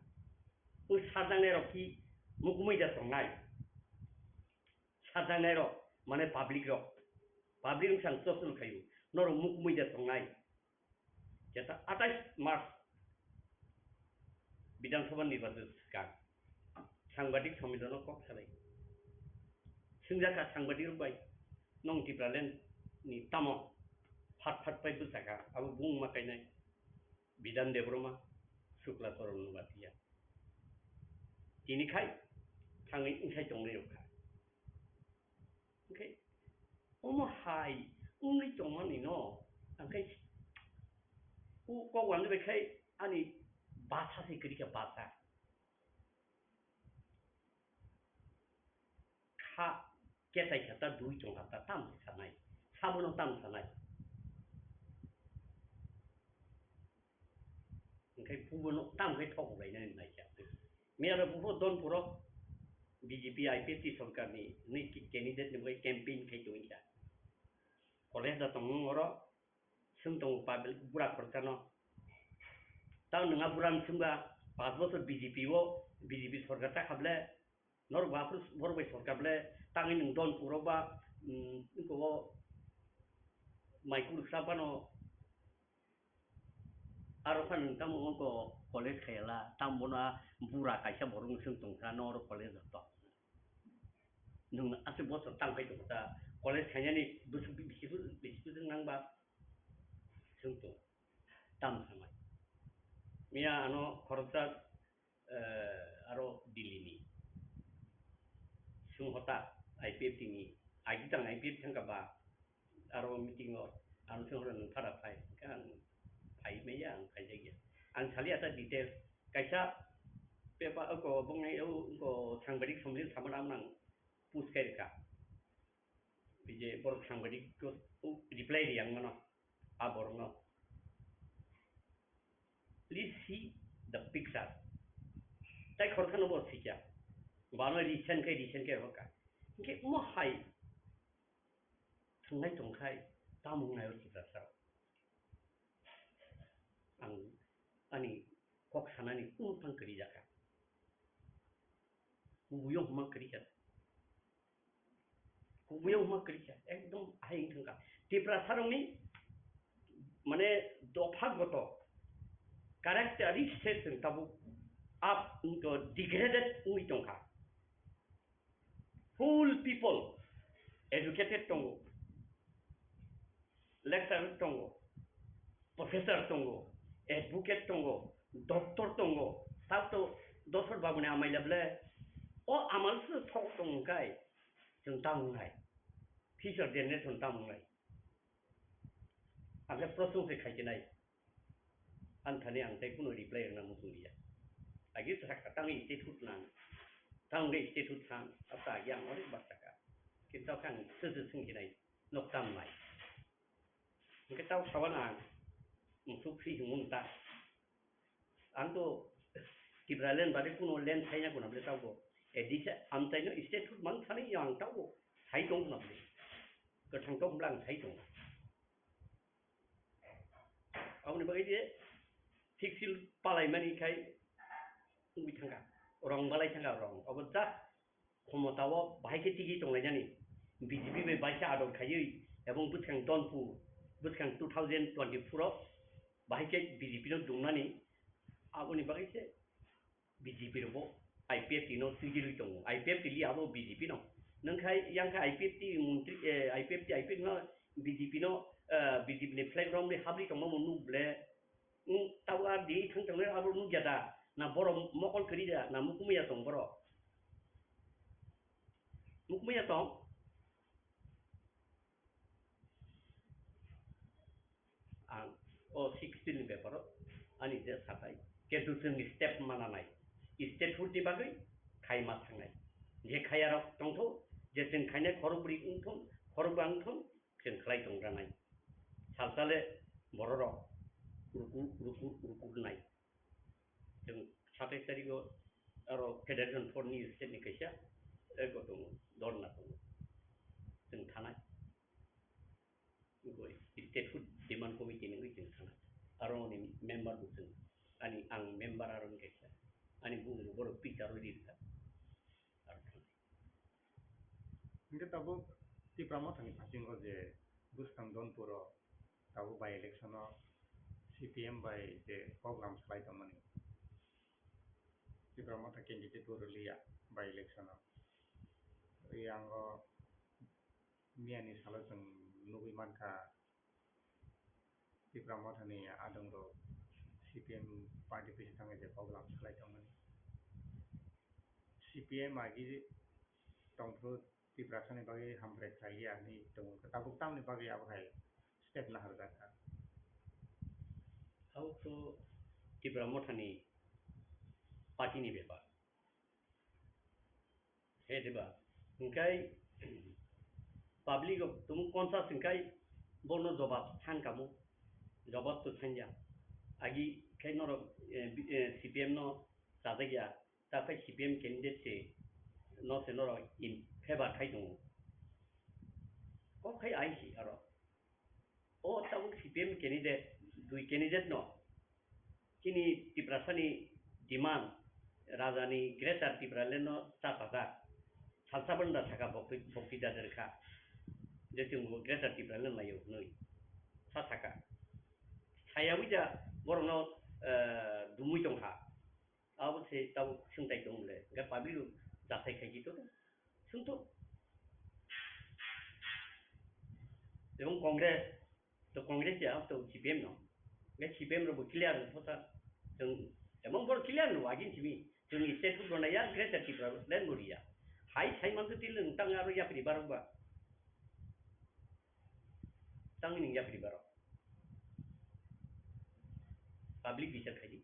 Wng sajang ne rok ki mukmui da tongnai. Sajaknai rok, mane public rok, public wngkha ang chosol khaio, norok mukmui da tongnai. Jeta atais March Bidhan Sabha nirbachon swkang sangbadik sommilono kok salai. Swngjakha sangbadik rok bai, "Nong Tipraland ni tamo phat phat pai bwsakha, abo bung ma kainai?" Bidhan Debbarma, Shukla Charan Noatia. Tini khai thangwi wngthai tongnai rok kha. Hwnkhe omo hai wngwi tongmani no, hwnkhe o kok wngwi bai khai ani basa se kwrwi kha, basa. Kha ketai kha ta dui tong kha ta tam se sanai, sabono tam sanai. Hwnkhe bubono tam khe thok lai nai nai kha. Miyalo bubo Donpuro B J P I P F T sorkarni hwnwi ki-, candidate ni bagwi campaign khai tongwi kha. College da tong oro, swng tongo public bura khoroksa no. Tang nwng a bura ni swngba, panch bochor B J P o, B J P sorkar ta kha ble, norok ba aphuru borok bai sorkar ble, tangwi nwng Donpuro ba, mm, iko o mai kuruksa phano, aro phano nwng tamo wngko college khaiyala, tamo bono a bura kaisa borok nwng swng tongkha, norok college o to. Nwng aswk bosor tang khai tongkha ta, college khainani bwswk bisi bisi bwswk nang ba swng tong. Tamo sanai. Miya ano khoroksa, eh, aro Delhi ni. Swng hota I P F T ni. Agi tang I P F T thangka ba. Aro meeting o ang swngo nwng phara phai, hwnkhe ang phai manya, ang phaijakya. Ang saliya ta details, kaisa pepa, oko bongni o, oko sangbadik somlin samano ang post khai rwkha. Bije borok sangbadik ko reply ri ang mano, a borokno. Please see the picture. Tai khoroksa no bo sikya. Bano recent khe, recent khe hoka. Hwnkhe mo hai thwngnai tongkhai, tamo wngnai o Tiprasa rok. Ang ani kok sanani kunu thang kwrwi jakha. Kubuiyo huma kwrwi kha. Kubuiyo huma kwrwi kha. Ekdom ahai wng thang kha. Tiprasa rokni mane dopha goto characteristic se chwng tabuk up to degraded wngwi tongkha. Full people educated tongo, lecturer tongo, professor tongo, advocate tongo, doctor tongo, tabto dosor babuni amai leble o amal se thok tong kai chwng tamo nai, future generation tamo nai. Ang khe prosong se khai khe nai. Ang thani ang tei kuno reply rwna muchung liya. Agi sakha tang statehood nang. Tang de statehood san. Ata agi ang onek bar sakha. Kintu khe ang se se swng khe nai. Nok tam nai. Hwnkhe tau sawan ang. Musuk si himung ta. Ang to Tipraland bade kuno land saina kuna bole taugo. Edisa amchaino statehood mang thani yang taugo. Sai tong kuna bole. Kwthang tong blang sai tong. Aboni bagwi je sixth schedule palaimani khai wngwi thangkha. Rong balai thangkha rong. Abo just khomotao bahai khe tigi tonglainani. B J P bai baisa ador khaiwi ebong bwskang Donpur, bwskang two thousand twenty-four o bahai khe B J P no dungnani. Aboni bagwi se B J P rokbo I P F T no twijlwi tongo. I P F T li abo B J P no. Nwng khai, yang khe I P F T montri, eh, I P F T, I P F T no B J P no, eh, B J P ni flag romwi habri tongma bo nuk ble. Nwng tabuk a di thang tongnai abo nukya da? Na borok mokol kwrwi da? Na mukumui ya tong borok? Mukumui ya tong? Ang o sixteen ni beparo ani je satai. Kintu chwng step mananai. Statehood ni bagwi khai ma thangnai. Je khaya rok tongtho, je chwng khainai khorok bwrwi wngthon, khorok ba wngthon, chwng khlai tong ranai. Salsale bororok ruku, ruku, ruku rwnai. Chwng satais tarikgo aro Federation Front ni state ni kaisa eko tongo, dhorna tongo. Chwng thanai. Eko statehood demand committee ni wngwi chwng thanai. Aro ni member bo chwng, ani ang member aro ni kaisa. Ani bumung bo borok picture rwi rwkha. Aro thanai. Hingke tabuk Tipra Mothani bisingo je bwskang Donpuro tabuk by election o C P M bai je program salai tongmani. Tipra Motha candidate bo rwliya by election o. Yango miyani salo chwng nugwi mankha Tipra Mothani adongrok C P M party bisingo je program salai tongmani. C C P M agi tongphuru Tiprasani bagwi hamkrai khlai ya hinwi tongo. Tabuk tamni bagwi abo hai step naharjak kha? Abo to Tipra Mothani party ni bepar. He diba? Hingkai public o tumung conscious hingkai bono jobab san kamo. Jobab to sanya. Agi khai norok, eh, bi-, eh, C P M no chajak ya. Ta khai C P M candidate se no se norok in favor khai tongo. Kok khai ai si aro. O tabuk C P M candidate, dui candidate no chini Tiprasani demand, Rajani Greater Tipraland no cha chajak. Salsa banda saka bokti, bokti dader kha. Je chwng bo Greater Tipraland mayo hwnwi sa saka. Sayawi ja borokno, eh, dumui tong kha. Abo se tabuk swngtai tong le. Ga public rok jathai khai to. Swngto. Ebong Congress, to Congress ya, to C P M no. Ga C P M rok bo clear no thota. Chwng, ebong bor clear no agin simi. Chwng state rok na ya, Greater Tipraland bo ya. Hai sai man to til nang tang aro yapri barok ba. Tang ning yapri barok. Public bichar khai di.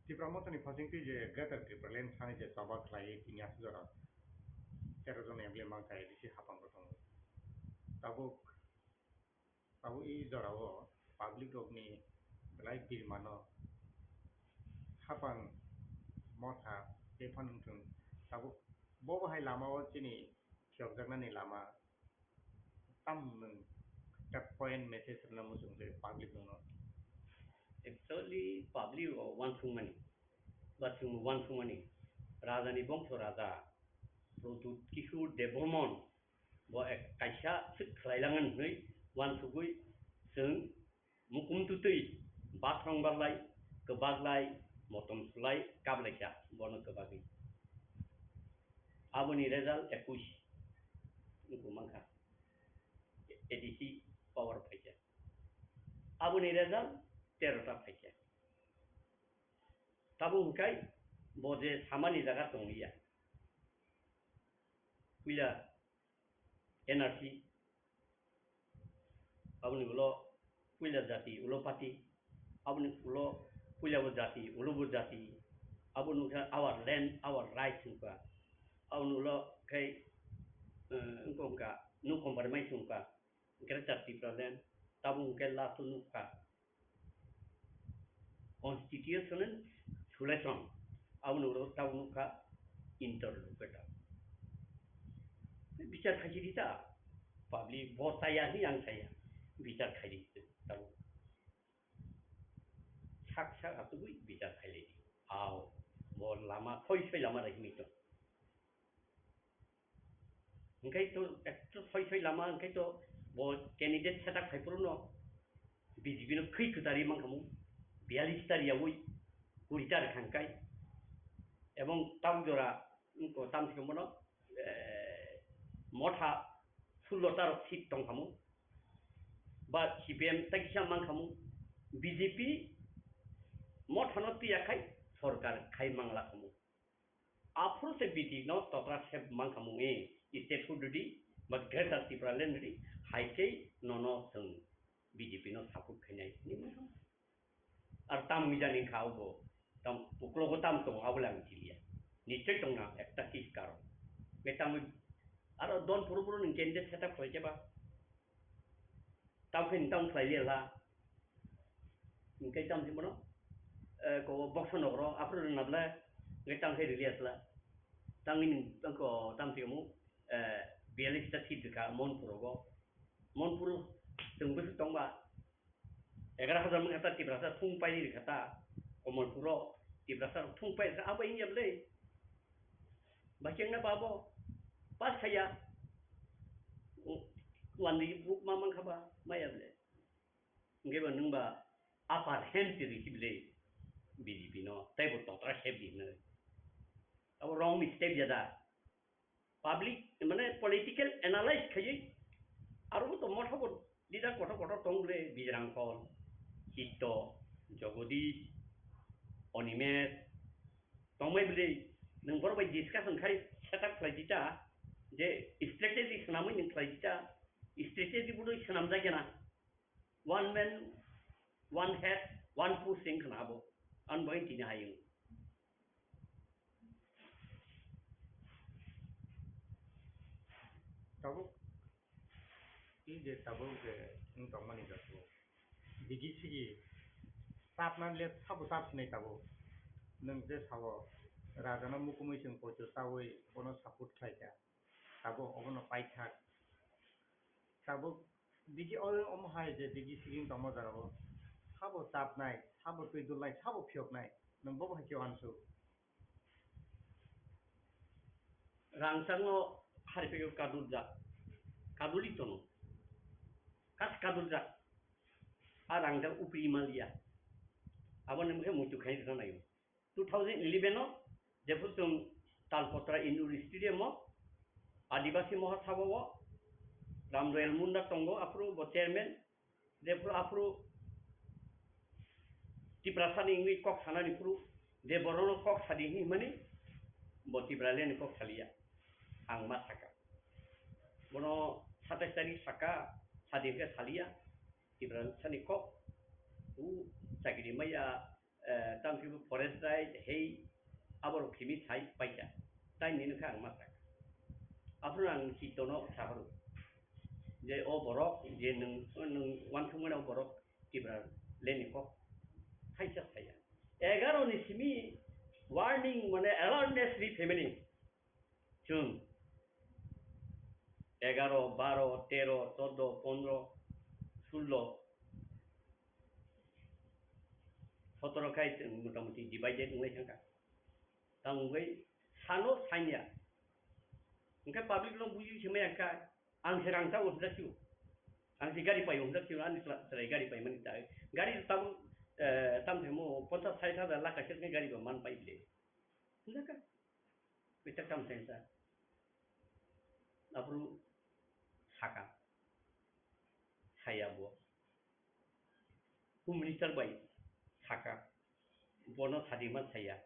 Tipra Mothani phasing twi je Greater Tipraland thani je choba khlaiwi tini aswk jora tero jon M L A mankha A D C hapang bo tongo. Tabuk, tabuk i jorao public rokni belai birmano hapang motha tei phano wngthung. Tabuk bo bo hai lamao chini phiyokjaknani lama Tam nwng ta point message rwna muchung je public rokno. Actually, public o uansukmani, ba chwng uansukmani, Rajani bongso Raja Pradyut Kishore Debbarman bo ek kaisa swk khlailangan hwnwi uansugwi chwng Mukum tutwi, bathrong barlai, kwbaklai, motom sulai, kablaisa, bono kwbagwi. Aboni result ekush, wngkuk mankha, A D C power phaikha. Aboni result tero ta phaikha. Tabuk hwnkhe bo je samani jaga tongliya. Puila N R C, aboni ulo puila jati ulo party, aboni ulo puila bo jati ulo bo jati, aboni wngkha our land, our rights wngkha, aboni ulo khe, eh, wngkha wngkha no compromise wngkha, Greater Tipraland, tabuk hwnkhe last o nukha. Constitutional solution, aboni ulo tabuk nukha interlocutor. Bichar khaisi rita, public bo chaya hi ang chaya, bichar khaidi tabuk. Sak sak atugwi bichar khailai di. Ao, bo lama, thoi soi lama rai himi to. Hingkai to ekto soi soi lama, hingkai to bo candidate setup khai phuru no B J P no khwi kwtari mankhamu, biyalish tar yawi, kuri tar khangkai, ebong tam jora, wngko tam sikong bono, eh, motha sullo tar seat tongkhamu, ba C P M tai kisa mankhamu, B J P motha no tiya khai sorkar khai mangla khamu. Aphuru se B J P no totra se mankhamu e, statehood rwdi, ba Greater Tipraland rwdi, hai khe nono chwng B J P no support khainai hinwi mankhamu. Ar tam wngya ni kha obo, tam uklogo tam tongo abo le ang siliya. Nischoi tongna ekta kis karon. Be tam aro don phuru phuru nwng candidate setup khlai khe ba. Tam khe nwng tam khlai liya la. Hingke tam si bono, eh, ko box nokro aphuru rwna bwle, hingke tam khe rwliya sla. Tangwi nwng tangko tam si omo, eh, biyalish ta seat rwkha Monpur rogo. Monpur chwng bwswk tongba, egaroh hajar mangkha ta Tiprasa thung pairi rwkha ta Komolpuro, Tiprasa thung pai rwkha abo wngya bwle. Ba chengna babo, pass khaya. Wandi buk ma mankha ba, maya bwle. Hingke bo nwng ba upper hand twi rikhi bwle B J P no, tei bo totra khep di hinwi. Abo wrong step ya da. Public, mane political analyze khaiwi, aro bo to motha bo leader kotor kotor tong bwle, Bijrang Phol, Chitto, Jagodish, Onimet, tongmai bwlwi, nwng borok bai discussion khai setup khlai di ta, je strategy swnamwi nwng khlai di ta, strategy budui swnamjak ya na. One man, one head, one push wng khna abo. Ang bai tini hayung. Tabuk, i je tabuk je wng tongmani jat bo. Digi sigi, tapnani le sabo tap sinai tabuk. Nwng je sao, rajano mukumui chwng poito chaui bono support khlai kha. Tabuk obono paithak. Tabuk digi o-, omo hai je digi sigi wng tongma jagao. Sabo tapnai, sabo twi dulnai, sabo phiyoknai. Nwng bobo hai khe uansuk. Rangchakno hariphaio kadurjak, kaduli tono, kas kadurjak, a rangjak upri maliya, aboni mungkhe muitu khai rwna naio. Two thousand eleven o jephuru chwng Talpotra Indoor Stadium o Adibasi Mahasabha o Ram Royal Munda tongo, aphuru bo chairman, jephuru aphuru Tiprasani wngwi kok sanani phuru je borokno kok sadi hinwi himani, bo Tipralandni kok saliya, ang ma saka. Bono satais tarik saka, sadi hwnkhe saliya, Tiprasani kok, u chakiri maya, eh, tamo khe bo forest right hei aborok khimi sai paikha, tai nini khe ang ma saka. Aphuru ang chitono saphuru je o borok je nwng, nwng uansukmani o borok Tipralandni kok thaisa saya. Egaro ni simi warning mane awareness ri phaimani chwng egaro, baro, tero, chordo, pondro, sullo, sotoro khai chwng motamuti divided wnglai thangkha. Tamo wngwi sano sanya. Hwnkhe public no buji se maya kha, ang se rang chao hwnjak sio. Ang se gari paio hwnjak sio, ani chwla-, chwrai gari paimani ta. Gari tabuk, eh, tamo se mo ponchas sait hajar lakh kaisa khe gari bo man pai bile. Hwnjak kha. Pisa tamo se sa. Aphuru saka. Saya bo. Home Minister bai saka, bono sadi ma saya.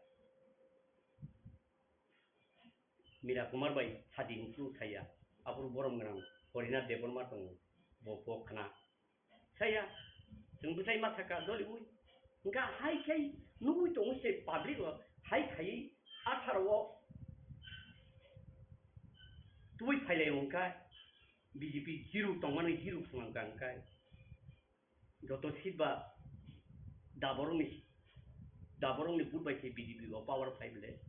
Mira Kumar bai sadi hwnkhe saya. Aphuru borom gwnang Horinath Debbarma tongo, bo, bo khna saya. Chwng bwsai ma saka doliui. Hwnkha hai khai nugui tongo se public o, hai khaiwi atharo o tubui phailai hwnkha B J P zero tongmani zero phunang kha hwnkha. Joto seat ba daborokni, daborokni vote bai se B J P o power phai bole.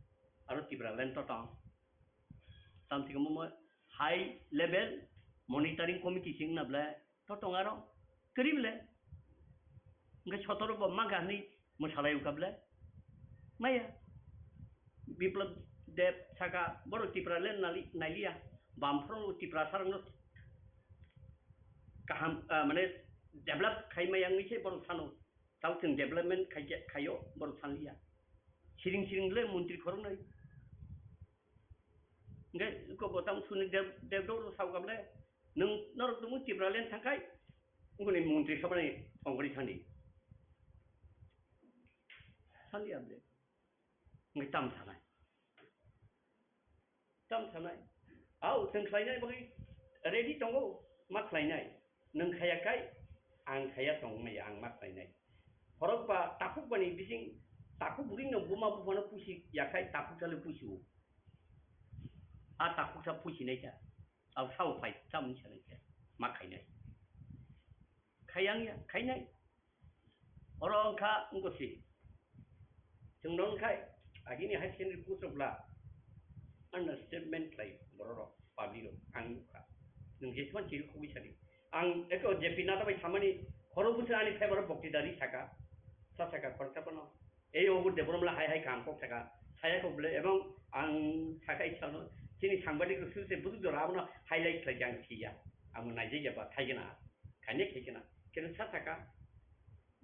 Aro Tipraland to tong. Tamsika mo high level monitoring committee sing na bole to tong aro. Kari bole. Nge sotoro bo maga ni mwsalai uka bole. Maya. Biplab Deb saka borok Tipraland nali-, nailiya. Bamphoro Tiprasa rokno kaham, ah, mane develop khai maya wngwi se borok sano. Tao chwng development khai khe, khaio borok sanliya. Siring siring le montri khoroknwi. Hwnkhe ko bo tamo suni Dev, Devdoro sao kable, nwng norok tongmo Tipraland thangkhai, wngkoni montri sabhani tongkori sani. Sanliya ble. Hwnkhe tamo sanai. Tamo sanai. Au, chwng khlainai bagwi ready tongo, ma khlainai. Nwng khaya kai, ang khaya tong maya, ang ma khlainai. Khorok ba takhuk bani bising, takhuk bwrwi no buma buphano pusi yakhai, takhuk sale pusi o. A takhuk sa pusi nai kha. Au sao phai, tamo sanai kha. Ma khainai. Khayang ya, khainai. Oro wngkha wngkha si. Chwng no wngkhai, agini high secondary kuchukla understatement khlai bororok, public rok, ang nukha. Nwng jesman chiri khugwi sadi. Ang eko J P Nadha bai samani khoro bwswk ani favour o bokti dari saka, sa saka khoroksa phano. Ei obo Debbarma hai hai kaham kok saka, saya kok bwle, ebong ang saka isano chini sangbadik rok suse bwswk jora abono highlight khlai ang siya. Ang naijak ya ba thaigena, khainai khaigena. Keno sa saka,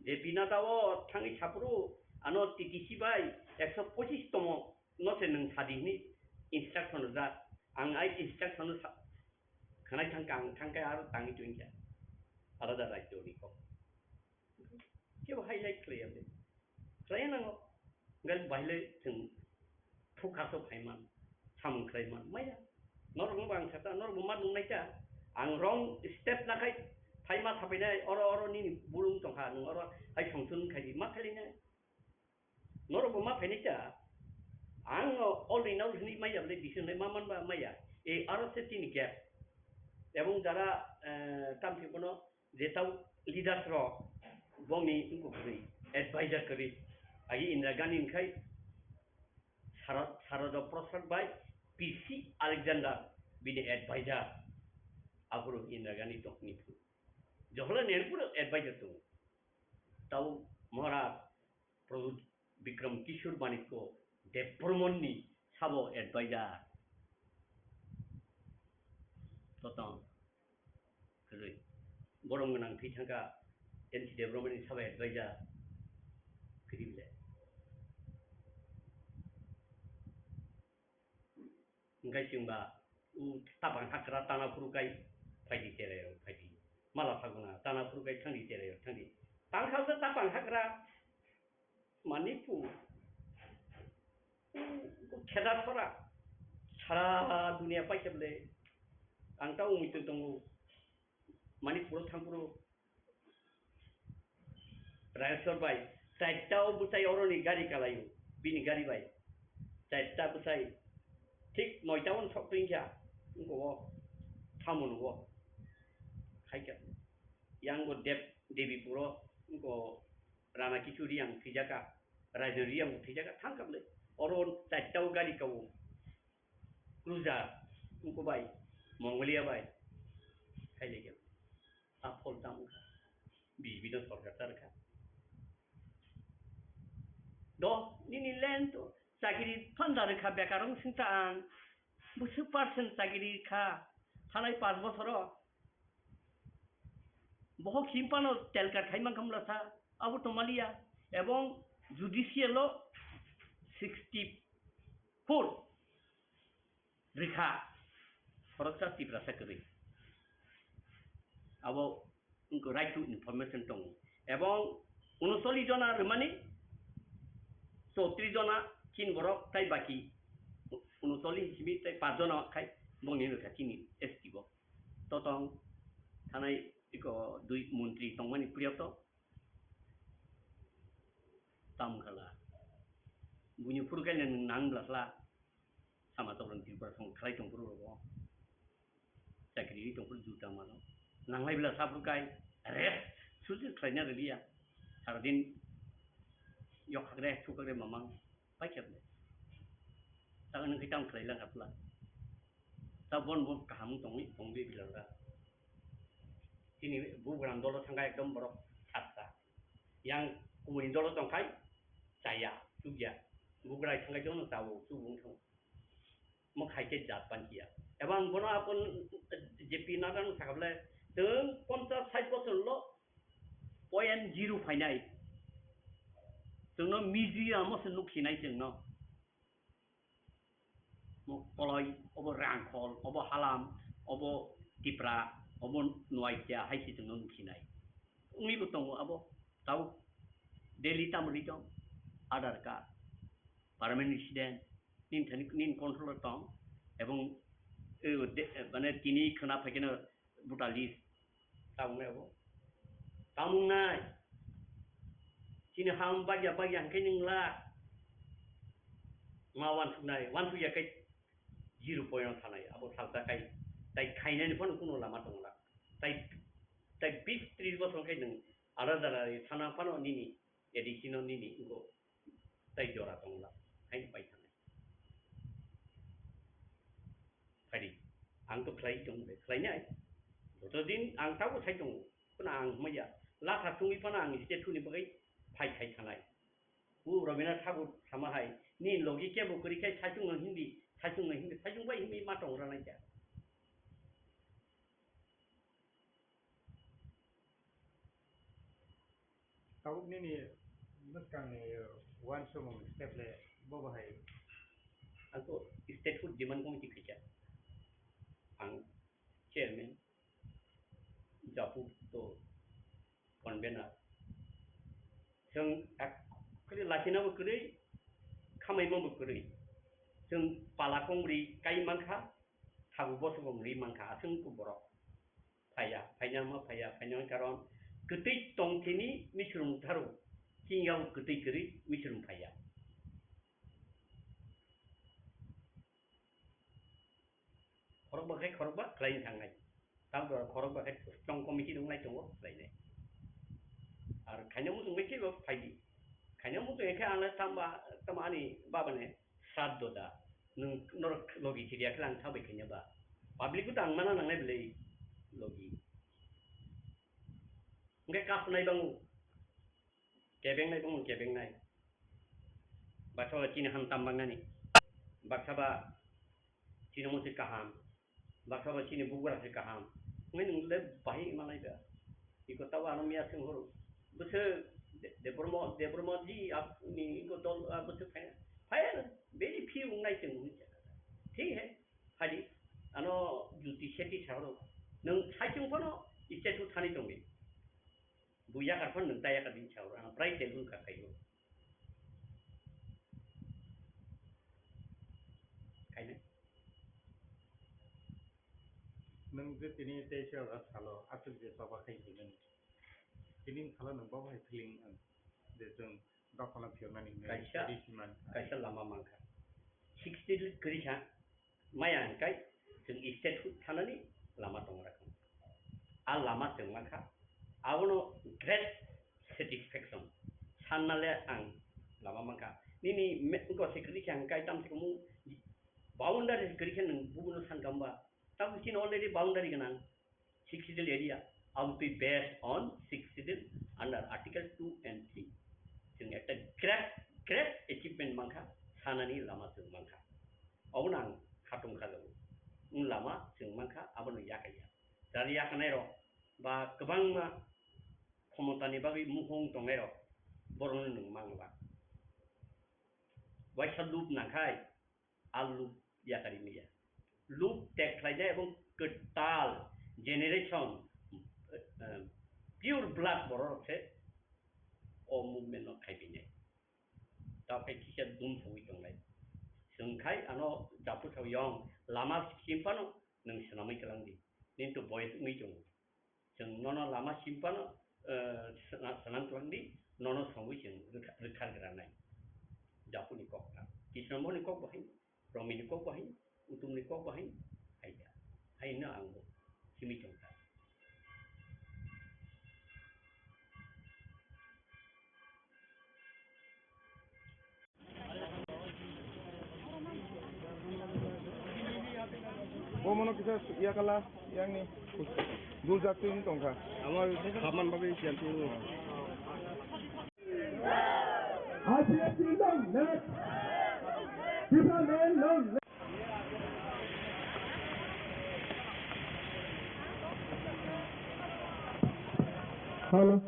J P Nadha o thangwi saphuru ano T T C bai ekso pochis tomo no se nwng sadi hwnwi instruction rwjak. Ang ai instruction no sa-, khwnai thangkha, ang thangkhe aro tangwi tongkha alada rajyo ni kok. Kebo highlight khlaiya le. Khlaiya nango. Hwnkhe bahai le chwng thukha so phaiman, samung khlaiman maya. Norokno bo ang sakha, norok bo ma nungnai kha. Ang wrong step nakhai phaima sapainai, oro oro nini bulung tongkha, nwng oro hai songchun khai di, ma khailai nai. Norok bo ma phainai kha. Ang no all in all hwnwi maya bwle, decision lai ma manba maya. E aro se tini gap. Ebong jara, eh, tamni bono je tau leaders rok bongni wngkuk kwrwi, advisor kwrwi, agi Indira Gandhi wngkhai Sara-, Sarada Prasad bai P C Alexander bini advisor, aphuru Indira Gandhi tongni phuru. Jawaharlal Nehru phuru advisor tongo. Tau Maharaj Pradyut Bikram Kishore Manikya Debbarmani sabo advisor. Totong kwrwi. Borom gwnang thwi thangkha N C Debbarmani sabo advisor. Kwrwi le. Hwnkhe chwngba, u, tapang hagra tana phuru kai phaidi cherai rok phaidi. Mala saguna tana phuru kai thangdi cherai rok thangdi. Tangkha se tapang hagra Manipur. U, kheda sora. Sara dunia paikhe bwle. Ang ta umui twi tongo. Manipuro thangphuru Rayasor bai, chaita o bwsai oroni gari kalaio, bini gari bai. Chaita bwsai, thik noita o sok twi kha, wngkha o, thamono o. Khaikha. Yang bo Dev, Devi puro, wngkha Rana Kichu Riyang thwijaka, Rajan Riyang bo thwijaka, thangkha bwle. Oro chaita o gari kao. Cruiser, wngkha bai, Mongolia bai, khailaiya. A phol tamo kha. B J P no sorkar ta rwkha. Do, nini land to, chakiri phanda rwkha, bekar wng singta ang. Bwswk percent chakiri kha, thanai panch bochoro. Bohok himpano telkar khai mankha mlasa, abo tongmaliya, ebong judicial o sixty four rikha khoroksa Tiprasa kwrwi. Abo wngkha right to information tongo. Ebong unocholish jona rwmani chowtrish jona chini borok tai baki unocholish simi tai panch jona khai bongni rwkha chini S T bo. Totong thanai iko dui montri tongmani priyoto. Tam khala. Buini phuru kainwi nwng nang bwla khala. Sama tokron Tripura song khlai tong phuru rogo. Chakri ri tong phuru juta mano. Nanglai bwla sa phuru kai. Rest. Susu khlaina rwliya. Saradin yok hakre, thuk hakre mamang. Paikhe bwle. Ta nwng khe tamo khlai lang apla. Ta bon bon kaham tongwi tongwi bilal da. Chini bugrang dolo thangkha ekdom borok saksa. Yang kubuni dolo tongkhai chaya, chukya. Bugra thangkha jono chawo, chubung thang. Mo khaikhe jat panchiya. Ebang bono apon J P Nadano sakable tong ponchas sait bochor lo point zero phainai. Chwngno media mo se nuksinai chwngno. Mo koloi, obo Rangkhol, obo Halam, obo Tipra, obo Nuakia hai se chwngno nuksinai. Wngwi bo tongo abo tau daily tamoni tong, Aadhaar card, permanent resident, nini thani nini control o tong, ebong, eh, de-, mane tini khwna phaikhe no voter list. Tabuk nai abo. Tamung nai. Chini ham bagya bagya hwnkhe nwng la. Ma wansuk nai, wansuk ya khe zero point o thanai. Abo salsa khai. Tai khainani phano kuno lama tong la. Tai, tai bis tris bosor khe nwng alada alada sana phano nini A D C no nini wngkho. Tai jora tong la, hai pai thanai. Phadi, ang to khlai tong, khlai nai. Joto din ang tabo sai tongo, kono ang hwnmaya. Latha tungwi phano ang state ni bagwi phai khai thanai. U Rabindranath Thakur sama hai, ni logi kebo kwrwi khai saichung no hindi, saichung no hindi, saichung bai hindi ma tong ranai kha. Tabuk nini bwskangni uansukmung step le bo bahai? Ako statehood demand committee khaikha. Ang chairman, Japu to convener. Chwng actually lakinabo kwrwi, Amaimo bo kwrwi. Chwng pala kongri kai mankha, thabu bosok bo mwrwi mankha, aswk borok phaiya, phaina ma phaiya, phaina karon kwtwi tongthini misrum tharo, chingao kwtwi kwrwi misrum phaiya. Khorokba khe khorokba khlaina thangnai. Tamni khorokba khe chong committee wngnai tongo khlainai. Ar khaina muchung bai khe bo phaidi. Khaina muchung khe ang tamba, tama ani baba ne sat doda. Nwng norok logi khiria khe ang thabai khaina ba. Public bo tang mana nangnai belai logi. Hwnkhe kasunai bango. Kebengnai bongni kebengnai. Baksa ba chini ham tam bangnani. Baksa ba chini musi kaham. Baksa ba chini bugra se kaham. Ngai nung le bahi manai ba. Iko tabo ano miya sing horo. Bwswk De-, Debbarma, Debbarma ji apni iko dol, ah, bwswk phai. Phai ano, very few ngai tong. Thik hai. Phai di. Ano Jyoti Shetty sa horo. Nung sai chung phano statue thani tongdi. Bo yakar phano nwng ta yakar din sa horo, ang prai tebun ka khaio. Khaina. Nwng je tini tei se ora salo, aswk je choba khai hinani. Tini salo nwng bo hai feeling ang je chwng dophano phiyoknani hinwi Kaisa, ready si man. Kaisa lama mankha. Sixty kwrwi sa. Maya hwnkhai chwng state hood thanani lama tongrakha. A lama chwng mankha, abono great satisfaction. Sannale ang lama mankha. Nini me-, wngkha se kwrwi khe ang kai tamsukmung boundary kwrwi khe nwng bubuno sankha hwnba? Tabuk chini already boundary gwnang. Sixth Schedule area, abo twi based on Sixth Schedule under Article two and three. Chwng ekta great, great achievement mankha, sanani lama chwng mankha. Obono ang khatung kha jago. Wng lama chwng mankha, abono yakaiya. Jari yakanai rok ba kwbangma khomotani bagwi muhung tongnai rok, borokno nwng mangla. Waisa lup nangkhai, a lup yakari maya. Lup tek khlainai ebong kwtal generation, eh, pure blood borok se o movement no khaipinai. Tao khe kisa dum sogwi tongnai. Chwng khai ano japu sao yong lama simphano nwng swnamwi kwlangdi. Nini to boyes wngwi tongo. Chwng nono lama simphano, eh, sna-, swnam twlangdi, nono songwi chwng rwkha-, rwkhargranai. Japuni kok ta. Kisnamoni kok bahai, Romini kok bahai, Utumni kok bahai, hai da. Hai no ang bo simi tong ta. Bo mono kisa yakala yangni gulzak twi wng tongkha. Amo khaman bagwi siyan twi. I P F T long live! Tipraland long live! Hello.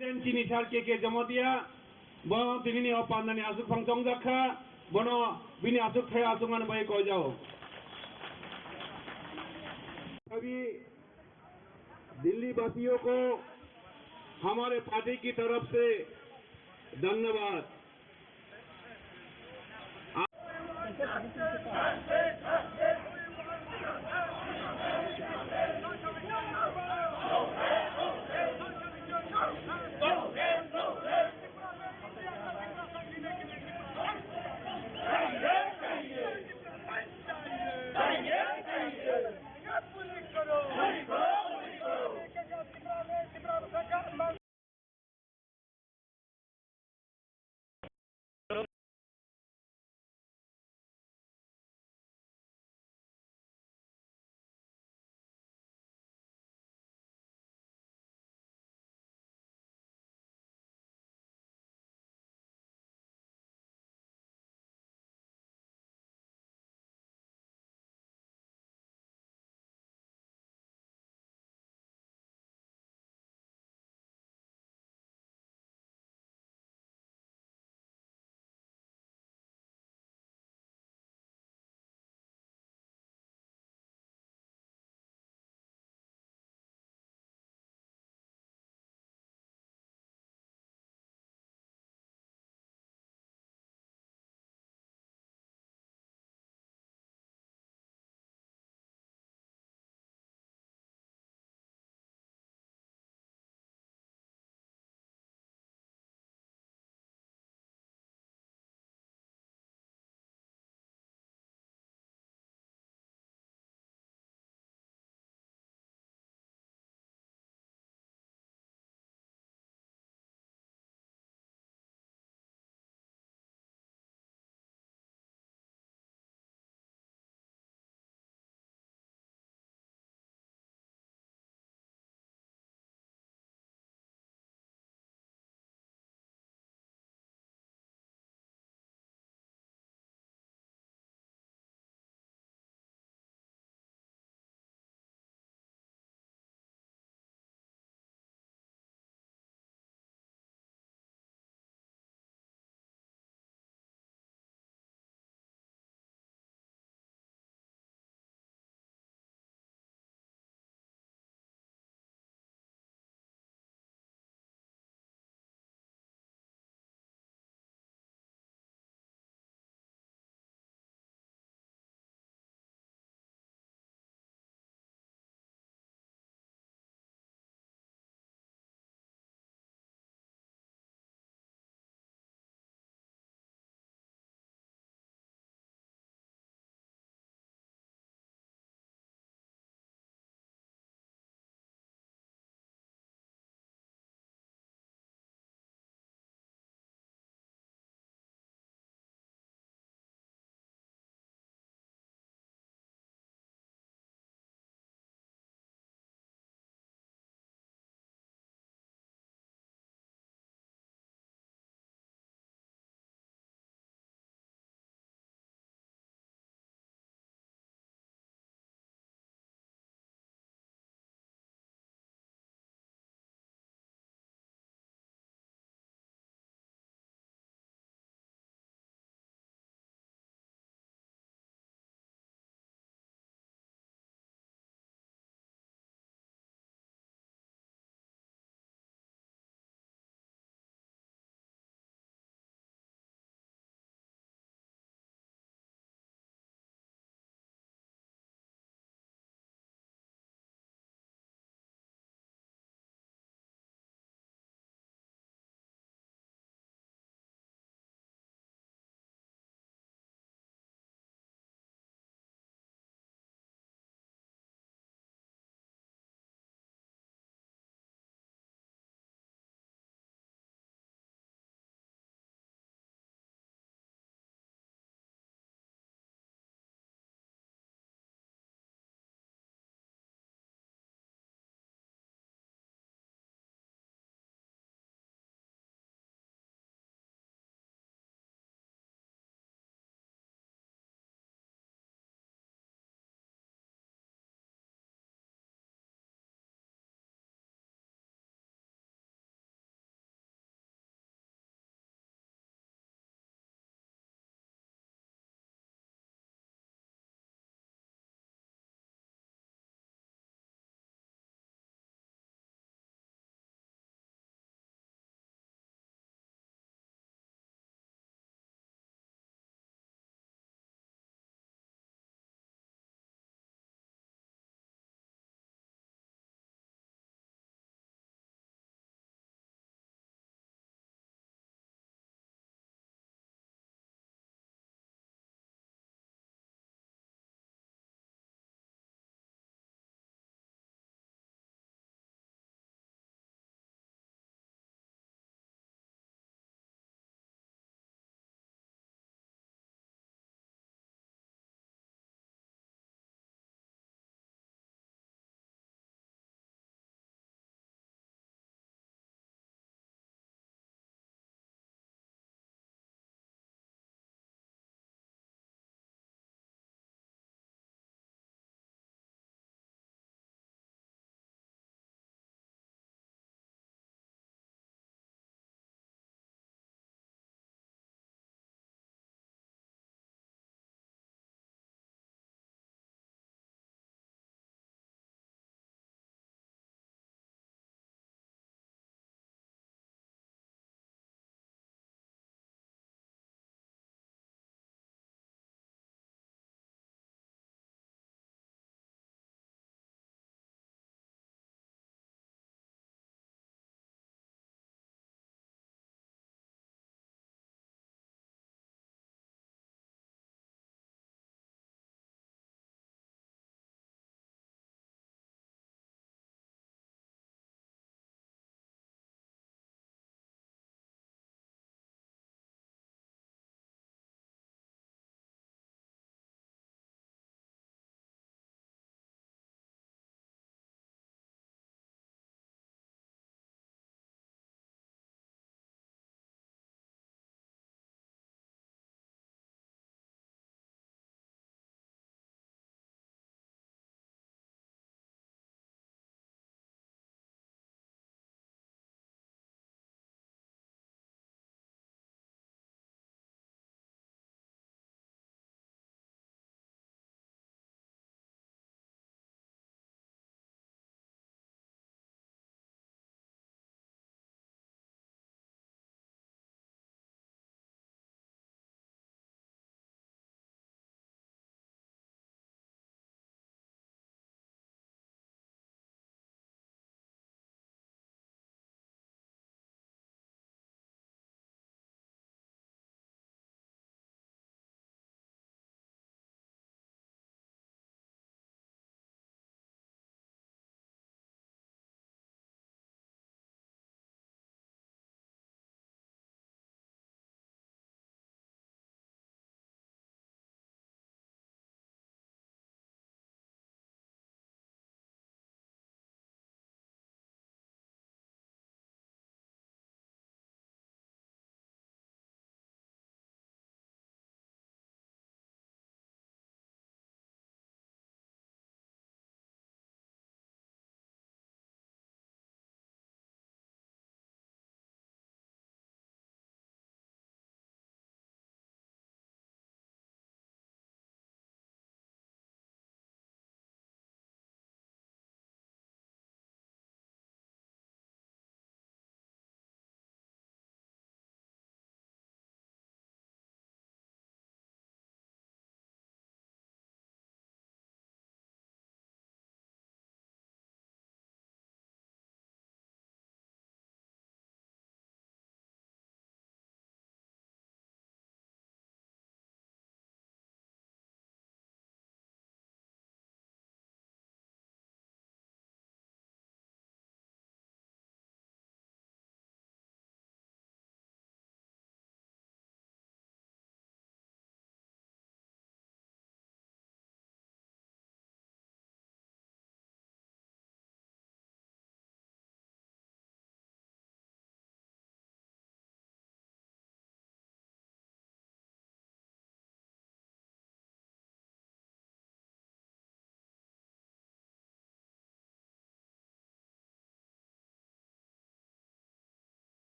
President chini sir K K Jamatia, bo tinini o pandani aswk phang chongjak kha, bono bini aswk thai aswk mani bai koijao. अभी दिल्ली वासियों को हमारे पार्टी की तरफ से धन्यवाद।